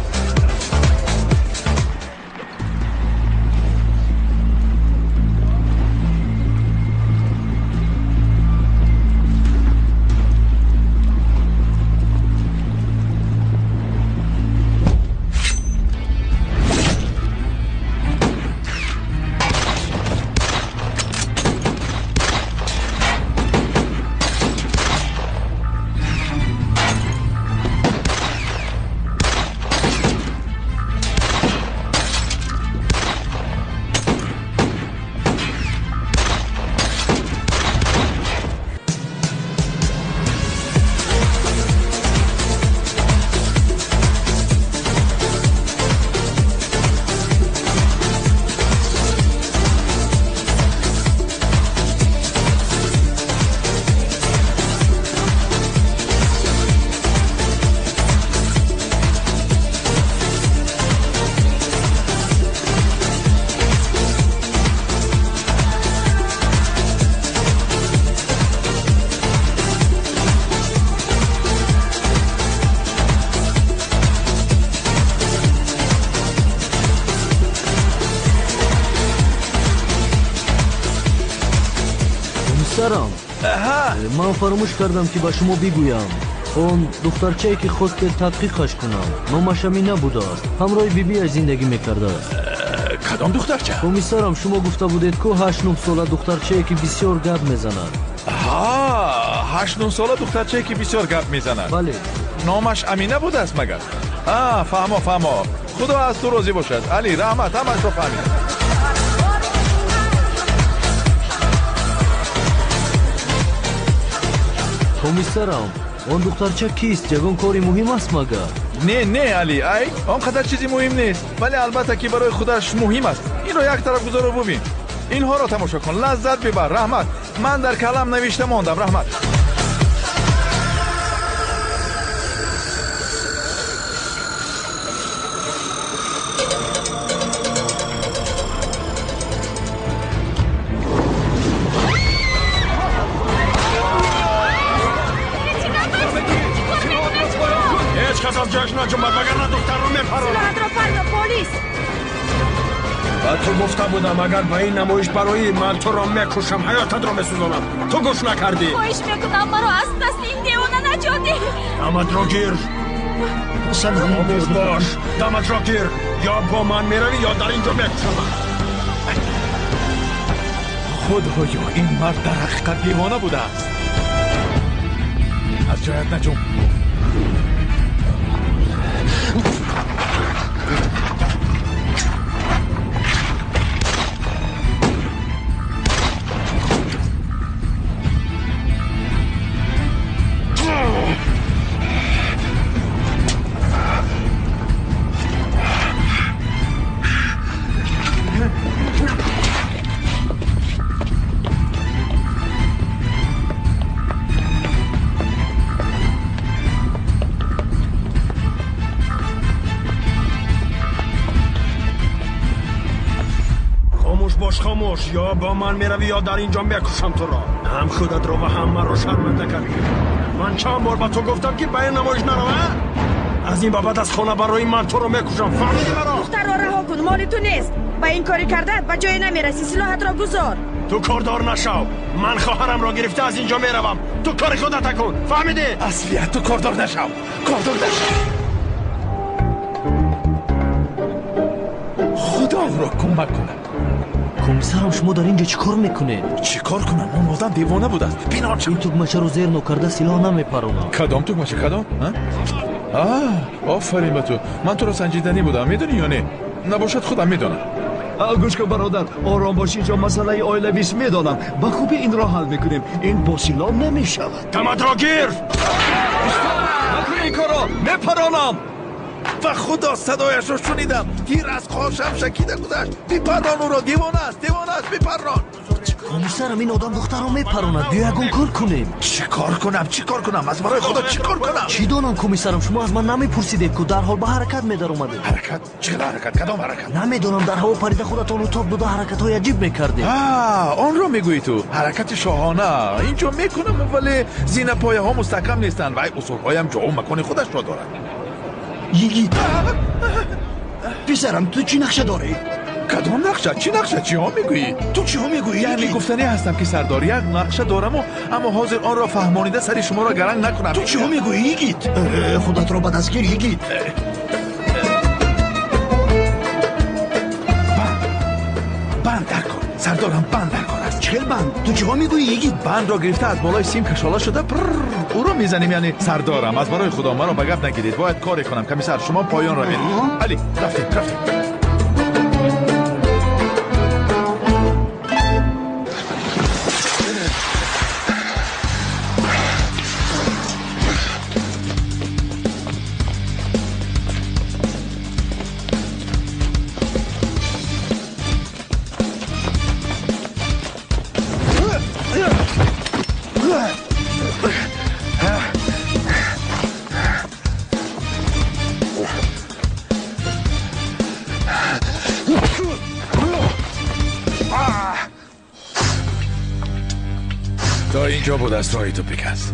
Ман фаромӯш кардам ки ба шумо бигӯям. Он духтарчае ки хостед тадқиқаш кунам, номаш Амина будааст. Ҳамроҳи бибиаш зиндагӣ мекардааст. Кадом духтарча? Комиссарам, шумо гуфта будед ку 8-9 сола духтарчае ки бисёр гап мезанад. Ҳа, 8-9 сола духтарчае ки бисёр гап мезанад. Бале. Номаш Амина будааст магар? Фаҳмо, фаҳмо. Худо аз ту розӣ бошад. Али, раҳмат, ҳамашро фаҳмидам. Комиссарам, он духтарча кист? Ягон кори муҳим аст магар? Не, не, Али, ай, он қадар чизи муҳим нест, вале албатта ки барои худаш муҳим аст. Инро як тараф гузору бубин. Инҳоро тамошо кун, лаззат бибар. Раҳмат. Ман дар калам навишта мондам, раҳмат. Агар ба ин намоиш барои ман туро мекушам, ҳаётатро месӯзонам. Ту гӯш накардӣ. Хоҳиш мекунам, маро аз дасти ин девона наҷот деҳ. Даматро гир. Хомӯш бош. Даматро гир. Ё бо ман меравӣ, ё дар ин ҷо мекушамат. Худоё, ин мард дар ҳақиқат девона будааст. Аз ҷоят наҷум. бош, хомӯш. Ё бо ман меравӣ, ё дар ин ҷо мекушам туро. Ҳам худатро ва ҳам маро шарманда кардӣ. Ман чанд бор ба ту гуфтам, ки ба ин намоиш нарав, а? Аз ин ба баъд аз хона барои ман туро мекушам. Фаҳмидӣ маро? Духтарро раҳо кун, моли ту нест. Ба ин кори кардаат ба ҷое намерасӣ. Силоҳатро гузор. Ту кордор нашав. Ман хоҳарамро гирифта аз ин ҷо меравам. Ту кори худата кун. Фаҳмидӣ? Аслият, ту кордор нашав. Кордор нашав. Худо ӯро кӯмак кунад. Комиссарам, шумо дар ин ҷо чӣ кор мекунед? Чӣ кор кунам? Он одам девона будааст. Пинҳон шав. Ин тугмачаро зер нокарда силоҳ намепаронам. Кадом тугмача? Кадом? Офарин ба ту. Ман туро санҷиданӣ будам, медонӣ ё не? Набошад, худам медонам. Гӯш кун, бародар, ором бош. Инҷо масъалаи оилавист, медонам. Ба хубӣ инро ҳал мекунем. Ин бо силоҳ намешавад. Каматро гир! Накун ин корро, мепаронам. Ва худо, садояшро шунидам. Тир аз қошам шакида гузашт. Бипаррон ӯро, девона аст, девона аст, бипаррон. Комиссарам, ин одам духтарро мепаронад. Биё ягон кор кунем. Чӣ кор кунам? Чӣ кор кунам? Аз барои худо чӣ кор кунам? Чӣ донам, комиссарам, шумо аз ман намепурсидед ку, дарҳол ба ҳаракат медаромадед. Ҳаракат? Чӣ қадар ҳаракат? Кадом ҳаракат? Намедонам, дар ҳаво парида худатонро тоб дода ҳаракатҳои аҷиб мекардед. Онро мегӯӣ ту? Ҳаракати шоҳона. Ин ҷо мекунам, вале зинапояҳо мустаҳкам нестанд ва усулҳоям ҷову макони худашро дорад. Йигит, писарам, ту чӣ нақша дорӣ? Кадом нақша? Чӣ нақша? Чиҳо мегӯӣ? Ту чиҳо мегӯӣ? Яъне гуфтанӣ ҳастам, ки сардор, як нақша дораму, аммо ҳозир онро фаҳмонида сари шуморо гаранг накунам. Ту чиҳо мегӯӣ, Йигит? Худатро ба даст гир, Йигит. Банд дар кор, сардорам, банд дар кор аст. Чӣ хел банд? Ту чиҳо мегӯӣ, Йигит? Бандро гирифта аз болои сим кашола шуда ӯро мезанем. Яъне сардорам, аз барои худо маро ба гап нагиред. Бояд коре кунам. Комиссар, шумо поён равед. Али, рафтем, рафтем. تا اینجا بود از راه تو پکس.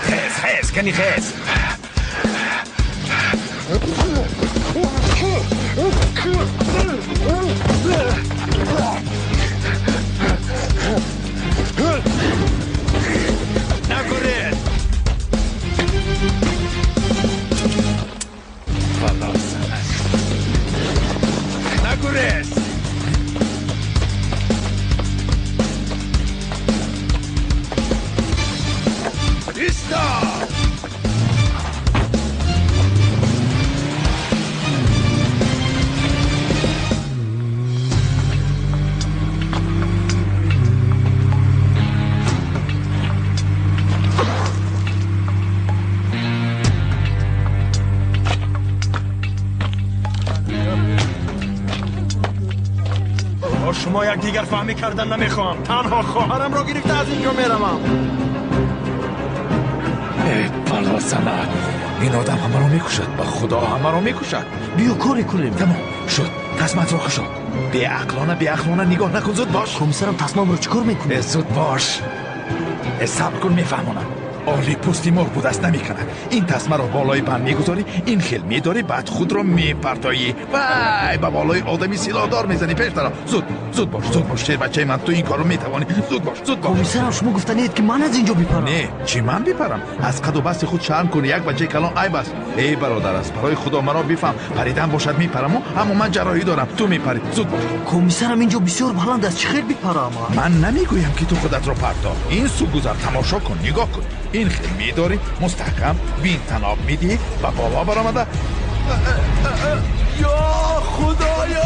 خیز خیز کنی خیز. نگریز. نگریز. ایستا. شما یک دیگر فهمی کردن نمیخوام. تنها خواهرم را گرفته از اینجا میروم. ای بلا سند، این آدم همه رو میکشد. به خدا همه رو میکشد. بیا کاری کنیم. تمام شد. تصمت رو کشد. بی عقلانه، بی عقلانه نگاه نکن. زود باش. کمیسرم، تصمیم رو چیکار میکنی؟ زود باش. صبر کن، میفهمانم. عالی پوستی مرغ بود است، نمیکند. این تسمه را بالای بند میگذاری، این خیل میداری، بعد خود را میپرتایی. وای، به بالای آدمی سلاحدار میزنی. پیش درا. زود زود باش، زود باش شیر بچه من، تو این کارو میتوانی. زود باش، زود باش. کمیسرم، شما گفتنید که من از اینجا بپرم. نه، چی من بپرم؟ از قد و بست خود شرم کن. یک بچه کلان عیب است. ای برادر، است برای خدا مرا بفهم. پریدن باشد میپرم، اما من جراحی دارم. تو میپری. زود باش. کمیسرم، اینجا بسیار بلند است، چه خیر بپرم؟ من نمیگویم که تو خودت را پرتاب. این سو گذر، تماشا کن، نگاه کن. این خیل میداری، مستحکم، بین تناب میدی و بالا برآمده. یا خدایا!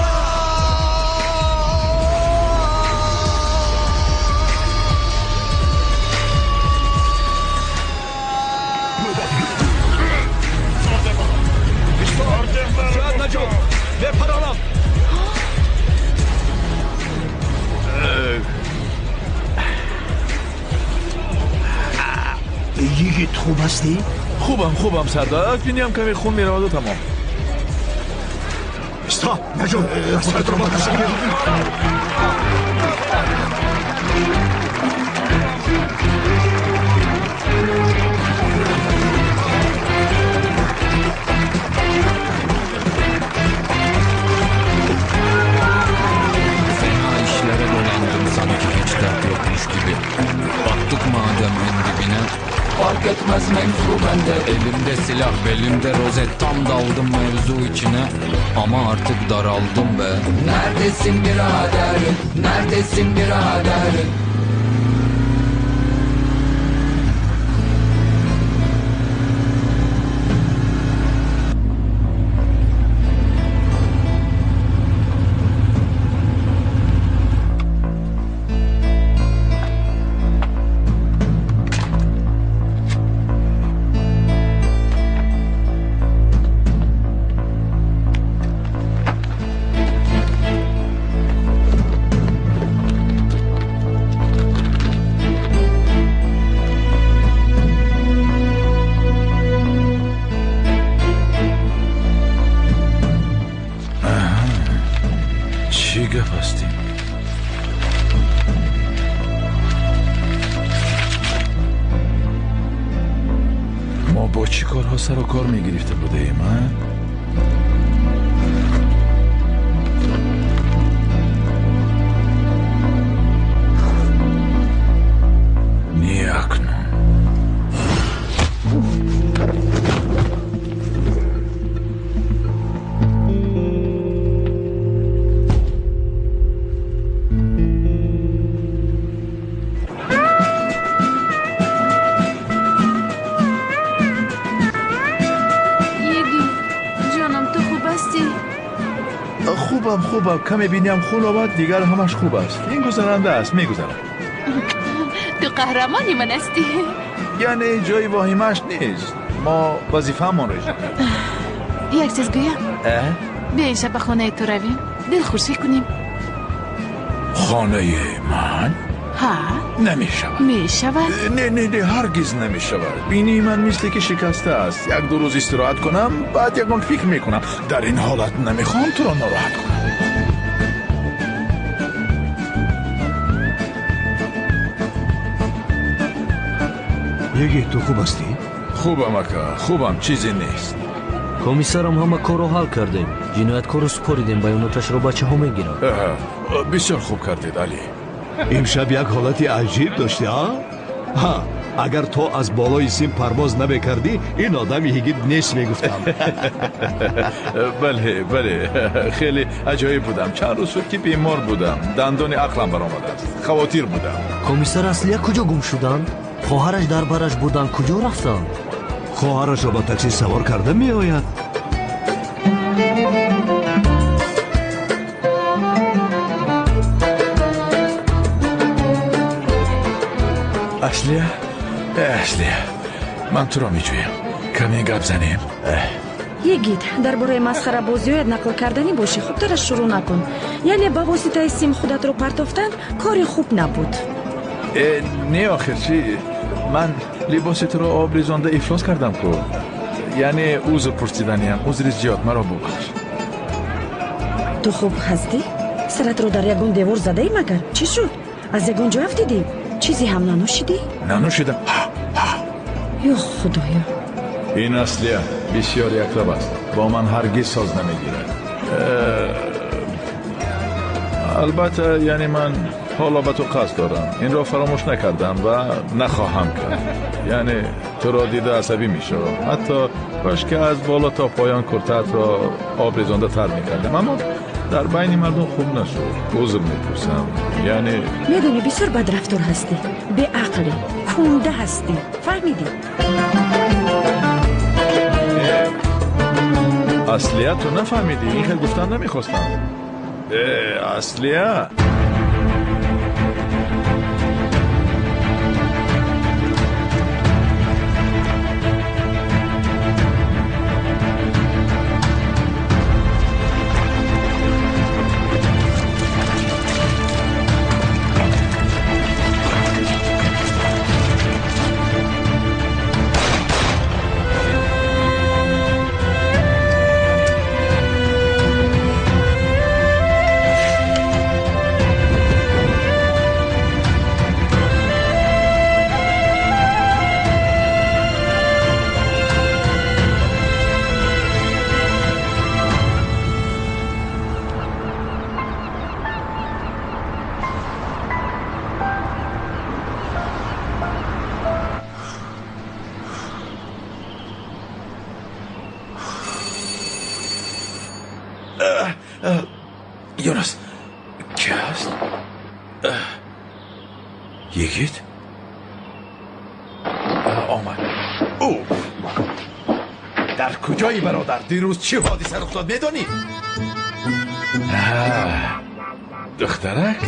نجو، بپرانم. یگیت، خوب هستی؟ Хубам, хубам, сардор. Аз биням каме хун мераваду тамом. Стоп, наҷон, саратро ба такси. Fena işlere dolandım sanki hiç dert yokmuş gibi. Battık madem en dibine. Fark etmez mevzu bende. Elimde silah, belimde rozet, tam daldım mevzu içine. Ama artık daraldım be. Neredesin birader? Neredesin birader? Сару кор мегирифта будаем, а? Не акнун. Хубам, хубам, каме биням хун омад, дигар ҳамаш хуб аст. Ин гузаранда аст, мегузарад. Ту қаҳрамони ман ҳастӣ. Яъне ҷои воҳимааш нест. Мо вазифаамонро иҷро кардем. Як чиз гӯям? Биё ин шаб ба хонаи ту равем, дилхушӣ кунем. Хонаи ман? Ҳа. Намешавад. Мешавад? Не, не, не, ҳаргиз намешавад. Бинии ман мисле ки шикаста аст. Як ду рӯз истироҳат кунам, баъд ягон фикр мекунам. Дар ин ҳолат намехоҳам туро нороҳат кунам. Йигит, ту хуб ҳастӣ? Хубам, ака, хубам, чизе нест. Комиссарам, ҳама корро ҳал кардем. Ҷинояткорро супоридем, баёноташро бачаҳо мегиранд. Бисёр хуб кардед, Алӣ. Имшаб як ҳолати аҷиб доштӣ, а? Ҳа, агар то аз болои сим парвоз намекардӣ, ин одами ҳигит нест мегуфтам. Бале, бале, хеле аҷоиб будам. Чанд рӯз шуд ки бемор будам. Дандони ақлам баромадааст. Хавотир будам. Комиссар Аслия куҷо гум шуданд? Хоҳараш дар бараш буданд, куҷо рафтанд? Хоҳарашро ба такси савор карда меояд. Аслия, Аслия, ман туро меҷӯям. Каме гап занем. Йигит, дар бораи масхарабозиҳоят нақл карданӣ бошӣ, хубтараш шурӯъ накун. Яъне ба воситаи сим худатро партофтан кори хуб набуд. Не, охир чӣ? Ман либоси туро об резонда ифлос кардам ку. Яъне узр пурсиданиям, узри зиёд, маро бубахш. Ту хуб ҳастӣ? Саратро дар ягон девор задаӣ магар? Чӣ шуд? Аз ягон ҷо афтидӣ? Чизе ҳам нанӯшидӣ? Нанӯшидам. Ё худоё! Ин Аслия бисёр яклаб аст. Бо ман ҳаргиз соз намегирад. Албатта, яъне ман ҳоло ба ту қасд дорам. Инро фаромӯш накардам ва нахоҳам кард. Яъне туро дида асабӣ мешавам. Ҳатто кош ки аз боло то поён куртаатро об резонда тар мекардам, аммо дар байни мардум хуб нашуд. Узр мепурсам. Яъне медонӣ, бисёр бадрафтор ҳастӣ, беақлӣ, кунда ҳастӣ. Фаҳмидӣ? Аслия, ту нафаҳмидӣ. Ин хел гуфтан намехостам. Аслия. Йигит омад. Уф! Дар куҷои бародар? Дирӯз чӣ ҳодиса рух дод медонӣ? Духтарак,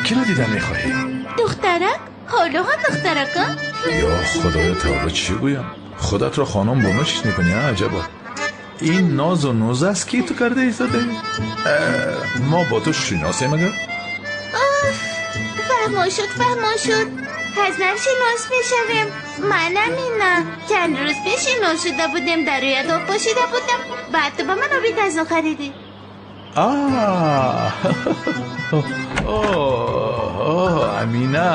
киро дидан мехоҳӣ? Духтарак? Ҳоло ҳам духтарака? Ё худоё, тавба, чӣ гӯям? Худатро хонум боно чиз мекунӣ, аҷаба. Ин нозу нуз аст ки ту карда истодаӣ? Мо бо ту шиносем агар? Фаҳмо шуд, фаҳмо шуд. Аз нав шинос мешавем. Манам ина. Чанд рӯз пеш шинос шуда будем, дар рӯят об пошида будам. Баъд ту ба ман оби тазо харидӣ. Амина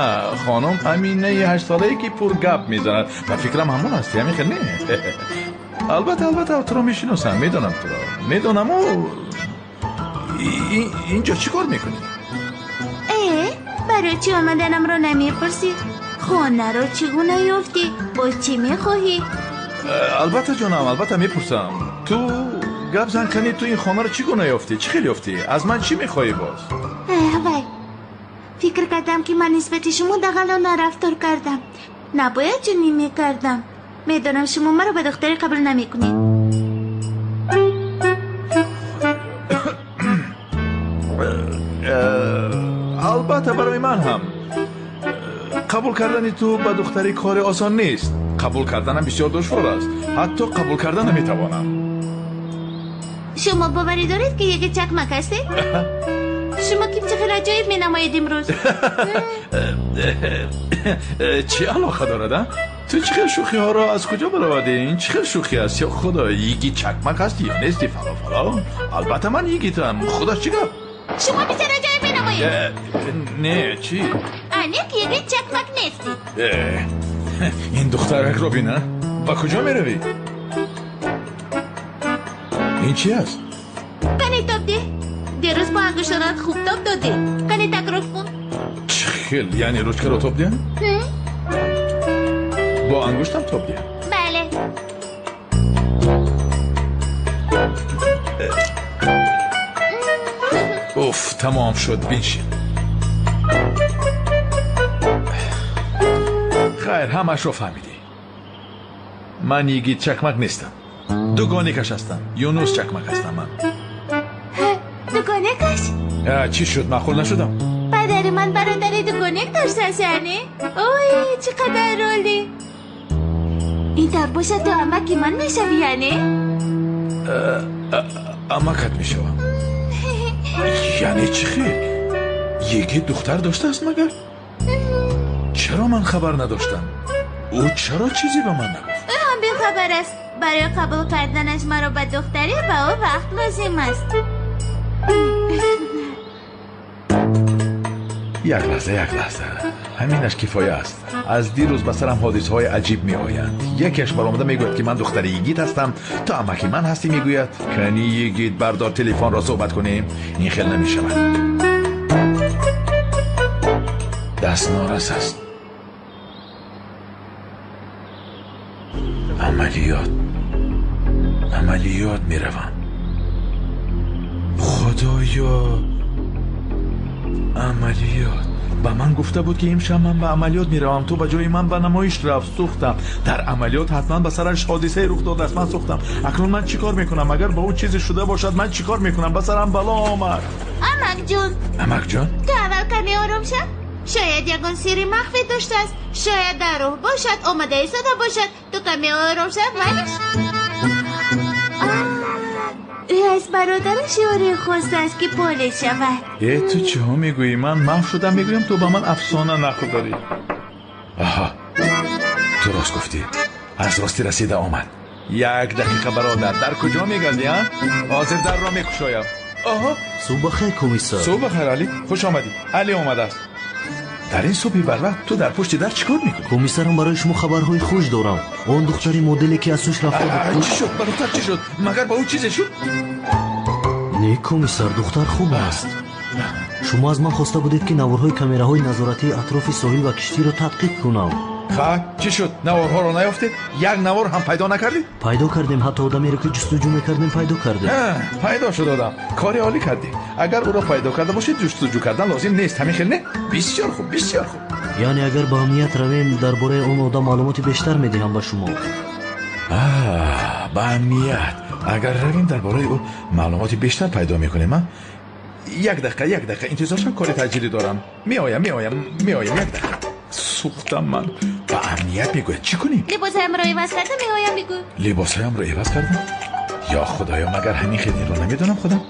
хонум, Аминаи 8-солае ки пургап мезанад. Ба фикрам ҳамон ҳасти, ҳамин хел не? Албатта, албатта, туро мешиносам, медонам туро. Медонаму инҷо чӣ кор мекунӣ? Барои чӣ омаданамро намепурсӣ? Хонаро чӣ гуна ёфтӣ? Боз чӣ мехоҳӣ? Албатта ҷонам, албатта мепурсам. Ту гап зан кани, ту ин хонаро чӣ гуна ёфтӣ? Чӣ хел ёфтӣ? Аз ман чӣ мехоҳӣ боз? Вай, фикр кардам ки ман нисбати шумо дағалона рафтор кардам. Набояд чунин мекардам. Медонам шумо маро ба духтарӣ қабул намекунед. Албатта барои ман ҳам қабул кардани ту ба духтарӣ кори осон нест. Қабул карданам бисёр душвор аст. Ҳатто қабул карда наметавонам. Шумо боварӣ доред ки яке чакмак ҳастед? Шумо ким чӣ хел аҷоиб менамоед имрӯз. Чӣ алоқа дорад, а? Ту чӣ хел шӯхиҳоро аз куҷо баровардӣ? Ин чӣ хел шӯхӣ аст? Ё худо, йигит чакмак ҳастӣ ё нести? Фалон фалон. Албатта ман йигитам. Худо чӣ гап? Шумо бисёр аҷоиб менамоед. Не, чӣ? Аник йигит чакмак нестӣ. Ин духтаракро бина. Ба куҷо меравӣ? Ин чӣ аст? Кане тоб деҳ. Дирӯз бо ангуштонат хуб тоб додӣ. Кане такрор кун. Чӣ хел? Яъне ручкаро тоб диҳам? Бо ангуштам тоб диҳам? Бале. Уф, тамом шуд, биншин. Хайр, ҳамашро фаҳмидӣ. Ман йигит чакмак нестам. Дугоникаш ҳастам. Юнус чакмак ҳастам ман. Дугоникаш? Чӣ шуд? Маъқул нашудам? Падари ман бародари дугоник доштааст, яъне? Ой, чӣ қадар олӣ! Ин тавр бошад ту амаки ман мешавӣ, яъне? Амакат мешавам. Яъне чӣ хел? Йигит духтар доштааст магар? Чаро ман хабар надоштам? Ӯ чаро чизе ба ман нагуфт? Ӯ ҳам бехабар аст. Барои қабул карданаш маро ба духтарӣ ба ӯ вақт лозим аст. Як лаҳза, як лаҳза. Ҳаминаш кифоя аст. Аз дирӯз ба сарам ҳодисаҳои аҷиб меоянд. Якеаш баромада мегӯяд ки ман духтари йигит ҳастам, ту амаки ман ҳастӣ мегӯяд. Кани йигит, бардор телефонро суҳбат кунем. Ин хел намешавад. Даст норас аст. Амалиёт, амалиёт меравам. Худоё, амалиёт. Ба ман гуфта буд ки имшаб ман ба амалиёт меравам. Ту ба ҷои ман ба намоиш рафт. Сӯхтам. Дар амалиёт ҳатман ба сараш ҳодисае рух додааст. Ман сӯхтам. Акнун ман чӣ кор мекунам? Агар ба ӯ чизе шуда бошад ман чӣ кор мекунам? Ба сарам бало омад. Амакҷон, амакҷон, ту аввал каме ором шав. Шояд ягон сирри махфӣ доштааст. Шояд дар роҳ бошад, омада истода бошад. Ту каме ором шав, малиш. Ӯ аз бародараш ёрӣ хостааст ки полис шавад. Э, ту чиҳо мегӯӣ? Ман маҳв шудам мегӯям, ту ба ман афсона нақл дорӣ. Аҳа, ту рост гуфтӣ. Аз рости расида омад. Як дақиқа бародар, дар куҷо мегардӣ, а? Ҳозир дарро мекушоям. Аҳа. Субҳ бахайр, комиссар. Субҳ бахайр, Алӣ. Хуш омадӣ. Алӣ омадааст. Дар ин субҳи барвақт ту дар пушти дар чӣ кор мекунӣ? Комиссарам, барои шумо хабарҳои хуш дорам. Он духтари моделе ки аз ҳуш рафта буд. Чӣ шуд? Ба духтар чӣ шуд? Магар ба ӯ чизе шуд? Не, комиссар, духтар хуб аст. Шумо аз ман хоста будед ки наворҳои камераҳои назоратии атрофи соҳил ва киштиро тадқиқ кунам. Ха, чӣ шуд? Наворҳоро наёфтед? Як навор ҳам пайдо накардед? Пайдо кардем, ҳатто одамеро ки ҷустуҷӯ мекардем пайдо кардем. Пайдо шуд одам. Кори олӣ кардӣ. Агар ӯро пайдо карда бошед, ҷустуҷӯ кардан лозим нест. Ҳамин хел не? Бисёр хуб, бисёр хуб. Яъне агар ба амният равем, дар бораи он одам маълумоти бештар медиҳам ба шумо. Ба амният агар равем, дар бораи ӯ маълумоти бештар пайдо мекунем, а? Як дақиқа, як дақиқа интизор шав, кори таъҷилӣ дорам. Меоям, меоям, меоям, як дақиқа. Сӯхтам ман. Ба амният мегӯяд, чӣ кунем? Либосҳоямро иваз кардам, меоям бигӯ. Либосҳоямро иваз кардам? Ё худоё, магар ҳамин хел инро намедонам худам?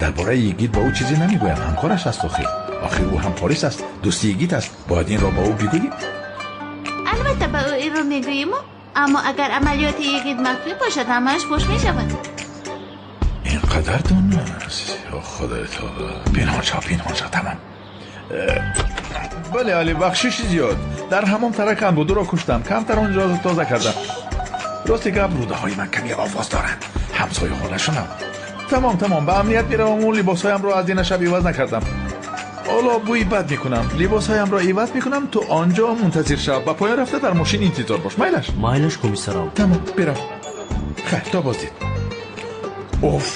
Дар бораи Йигит ба ӯ чизе намегӯям, ҳамкораш аст охир. Охир ӯ ҳам полис аст, дӯсти Йигит аст. Бояд инро ба ӯ бигӯем? Албатта ба ӯ инро мегӯем, аммо агар амалиёти Йигит махфӣ бошад, ҳамааш фош мешавад. Ин қадар донаст? Ё худои тавба. Пинҳон шав, пинҳон шав, тамом. Бале, Али, бахшиши зиёд. Дар ҳамон таракан буд, ӯро куштам. Камтар онҷо тоза кардам. Рости гап, рӯдаҳои ман каме овоз доранд. Ҳамсояҳо нашунаванд. Тамом, тамом, ба амният меравам. Он либосҳоямро аз дина шаб иваз накардам. Ҳоло бӯи бад мекунам. Либосҳоямро иваз мекунам, ту онҷо мунтазир шав. Ба поён рафта дар мошин интизор бош. Майлаш? Майлаш, комиссарам. Тамом, бирав. Хайр, то боздид. Уф!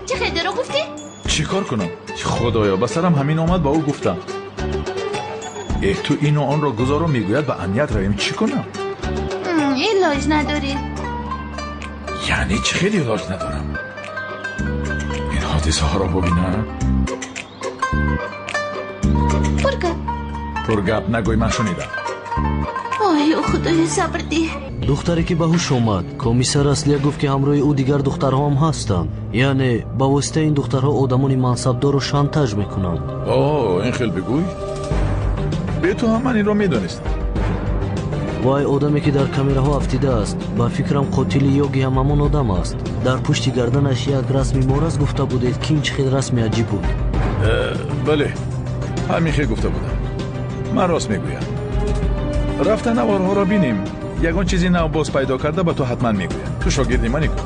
Чӣ хел дурӯғ гуфтӣ? Чӣ кор кунам? Худоё, ба сарам ҳамин омад, ба ӯ гуфтам. Э, ту ину онро гузору, мегӯяд ба амният равем. Чӣ кунам? Илоҷ надорӣ. Яъне чӣ хел илоҷ надорам? Ин ҳодисаҳоро бубинам. Пургап. Пургап нагӯй, ман шунидам. Ой, худоё, сабр диҳ. Духтаре ки ба ҳуш омад, комиссар Аслия гуфт ки ҳамроҳи ӯ дигар духтарҳо ҳам ҳастанд. Яъне ба воситаи ин духтарҳо одамони мансабдорро шантаж мекунанд. О, ин хел бигӯй. Бе ту ҳам ман инро медонистам. Вай одаме ки дар камераҳо афтидааст, ба фикрам қотили Йоги ҳам ҳамон одам аст. Дар пушти гарданаш як расми мораз гуфта будед, ки ин чӣ хел расми аҷиб буд? Бале, ҳамин хел гуфта будам. Ман рост мегӯям. Рафта наворҳоро бинем. Ягон чизи нав боз пайдо карда ба ту ҳатман мегӯям. Ту шогирди мани кун.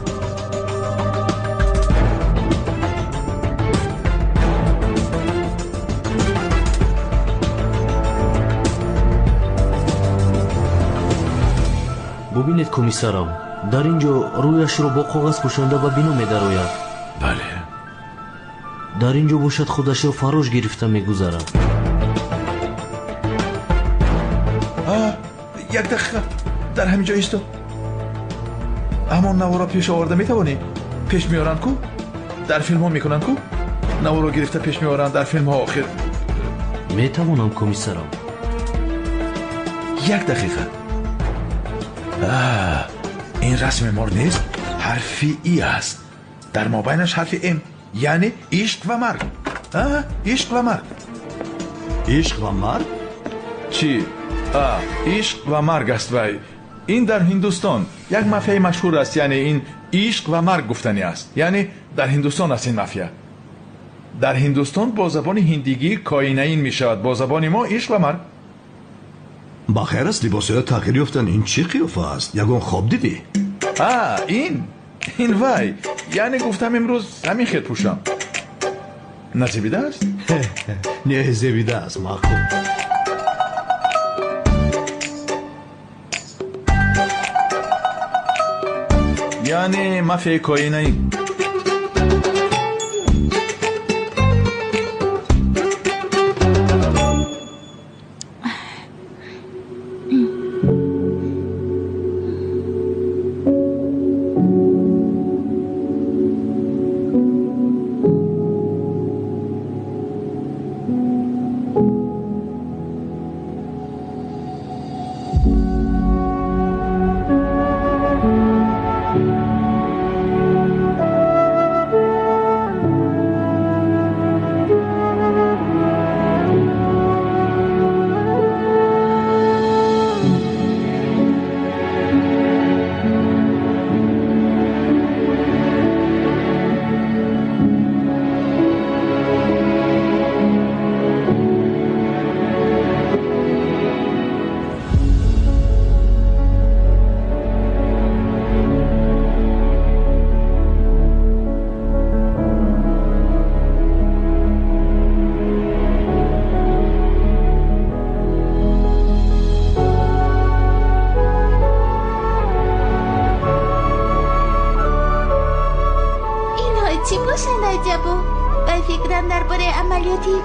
Бубинед, комиссарам, дар ин ҷо рӯяшро бо коғаз пӯшонда ба бино медарояд. Бале. Дар ин ҷо бошад худашро фарош гирифта мегузарад. Як дақиқа, дар ҳамин ҷо исто. Ҳамон наворо пеш оварда метавонӣ? Пеш меоранд ку? Дар филмҳо мекунанд ку? Наворо гирифта пеш меоранд дар филмҳо охир. Метавонам, комиссарам. Як дақиқа. Ин расми мор нест, ҳарфи И аст. Дар мобайнаш ҳарфи М, яъне ишқ ва марг. Ишқ ва марг. Ишқ ва марг? Чӣ? Ишқ ва марг аст вай. Ин дар Ҳиндустон як мафияи машҳур аст, яъне ин ишқ ва марг гуфтанӣ аст. Яъне дар Ҳиндустон аст ин мафия. Дар Ҳиндустон бо забони ҳиндигӣ коинаин мешавад, бо забони мо ишқ ва марг. Ба хайр аст, либосҳоят тағйир ёфтанд. Ин чӣ қиёфа аст? Ягон хоб дидӣ? Ин вай. Яъне гуфтам имрӯз ҳамин хел пӯшам. Назебидааст? Не, зебидааст, маъқул. Яъне мафияи коинаин.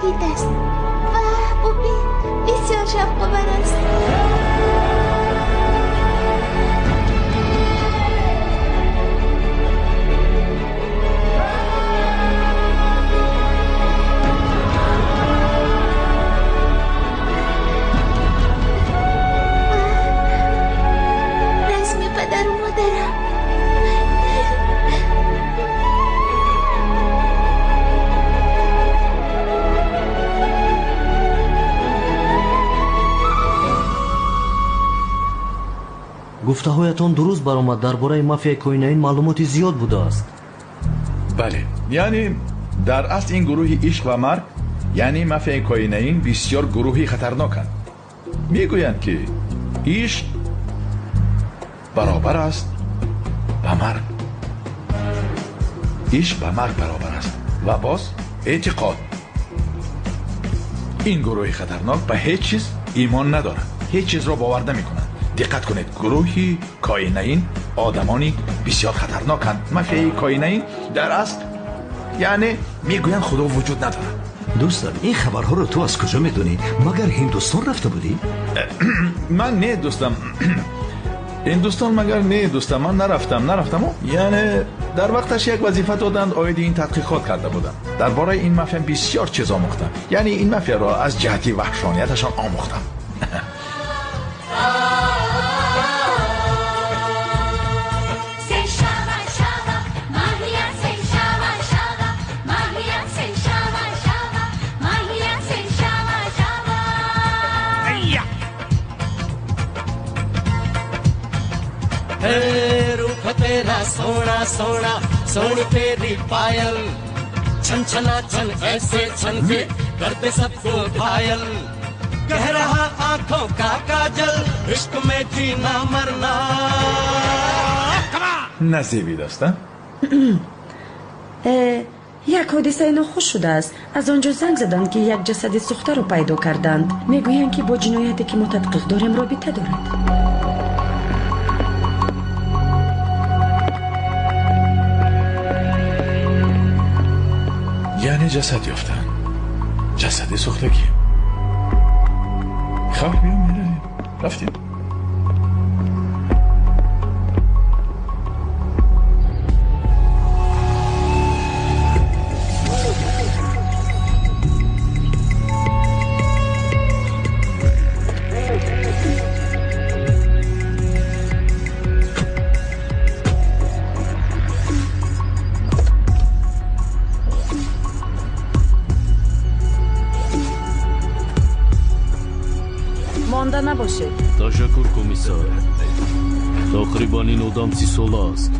ҷадид аст. Ваҳ, бубин, бисёр шавқовар аст. Расми падару модарам. Гуфтаҳоятон дуруст баромад. Дар бораи мафияи Коинаин маълумоти зиёд будааст. Бале, яъне дар асл ин гурӯҳи ишқ ва марг, яъне мафияи Коинаин бисёр гурӯҳи хатарноканд. Мегӯянд ки ишқ баробар аст ба марг, ишқ ба марг баробар аст ва боз эътиқод. Ин гурӯҳи хатарнок ба ҳеҷ чиз имон надорад, ҳеҷ чизро бовар намекунанд. Диққат кунед, гурӯҳи Коинаин одамони бисёр хатарноканд. Мафияи Коинаин дар асл яъне мегӯянд худо вуҷуд надорад. Дӯстам, ин хабарҳоро ту аз куҷо медонӣ? Магар Ҳиндустон рафта будӣ? Ман не, дӯстам. Ҳиндустон магар не, дӯстам, ман нарафтам, нарафтаму. Яъне дар вақташ як вазифа доданд, оиди ин тадқиқот карда будам. Дар бораи ин мафия бисёр чиз омӯхтам. Яъне ин мафияро аз ҷиҳати ваҳшонияташон омӯхтам. रूप तेरा सोना सोना, सोनी तेरी पायल, छन छना छन ऐसे छन के कर दे सबको घायल। कह रहा आंखों का काजल, इश्क में जीना मरना। Назебӣ дӯстам. Як ҳодисаи нохуш шудааст. Аз он ҷо занг заданд, ки як ҷасади сӯхтаро пайдо карданд. Мегӯянд, ки бо ҷинояте, ки мо тадқиқ дорем, робита дорад. Яъне ҷасад ёфтанд, ҷасади сӯхтагӣ. Хаб, биё меравем. Рафтем. Набошед. Ташаккур, комиссар. Тақрибан ин одам 30 сола аст.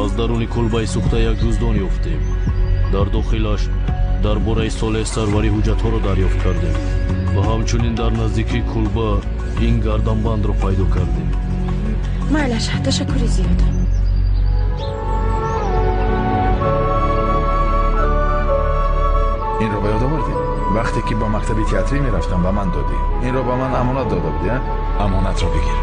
Аз даруни кулбаи сӯхта як ҷуздон ёфтем. Дар дохилаш дар бораи Солеҳ Сарварӣ ҳуҷҷатҳоро дарёфт кардем ва ҳамчунин дар наздикии кулба ин гарданбандро пайдо кардем. Майлаш, ташаккури зиёд. Инро ба ёд овардем. Вақте ки ба мактаби театрӣ мерафтам, ба ман додӣ. Инро ба ман амонат дода будӣ, а? Амонатро бигир.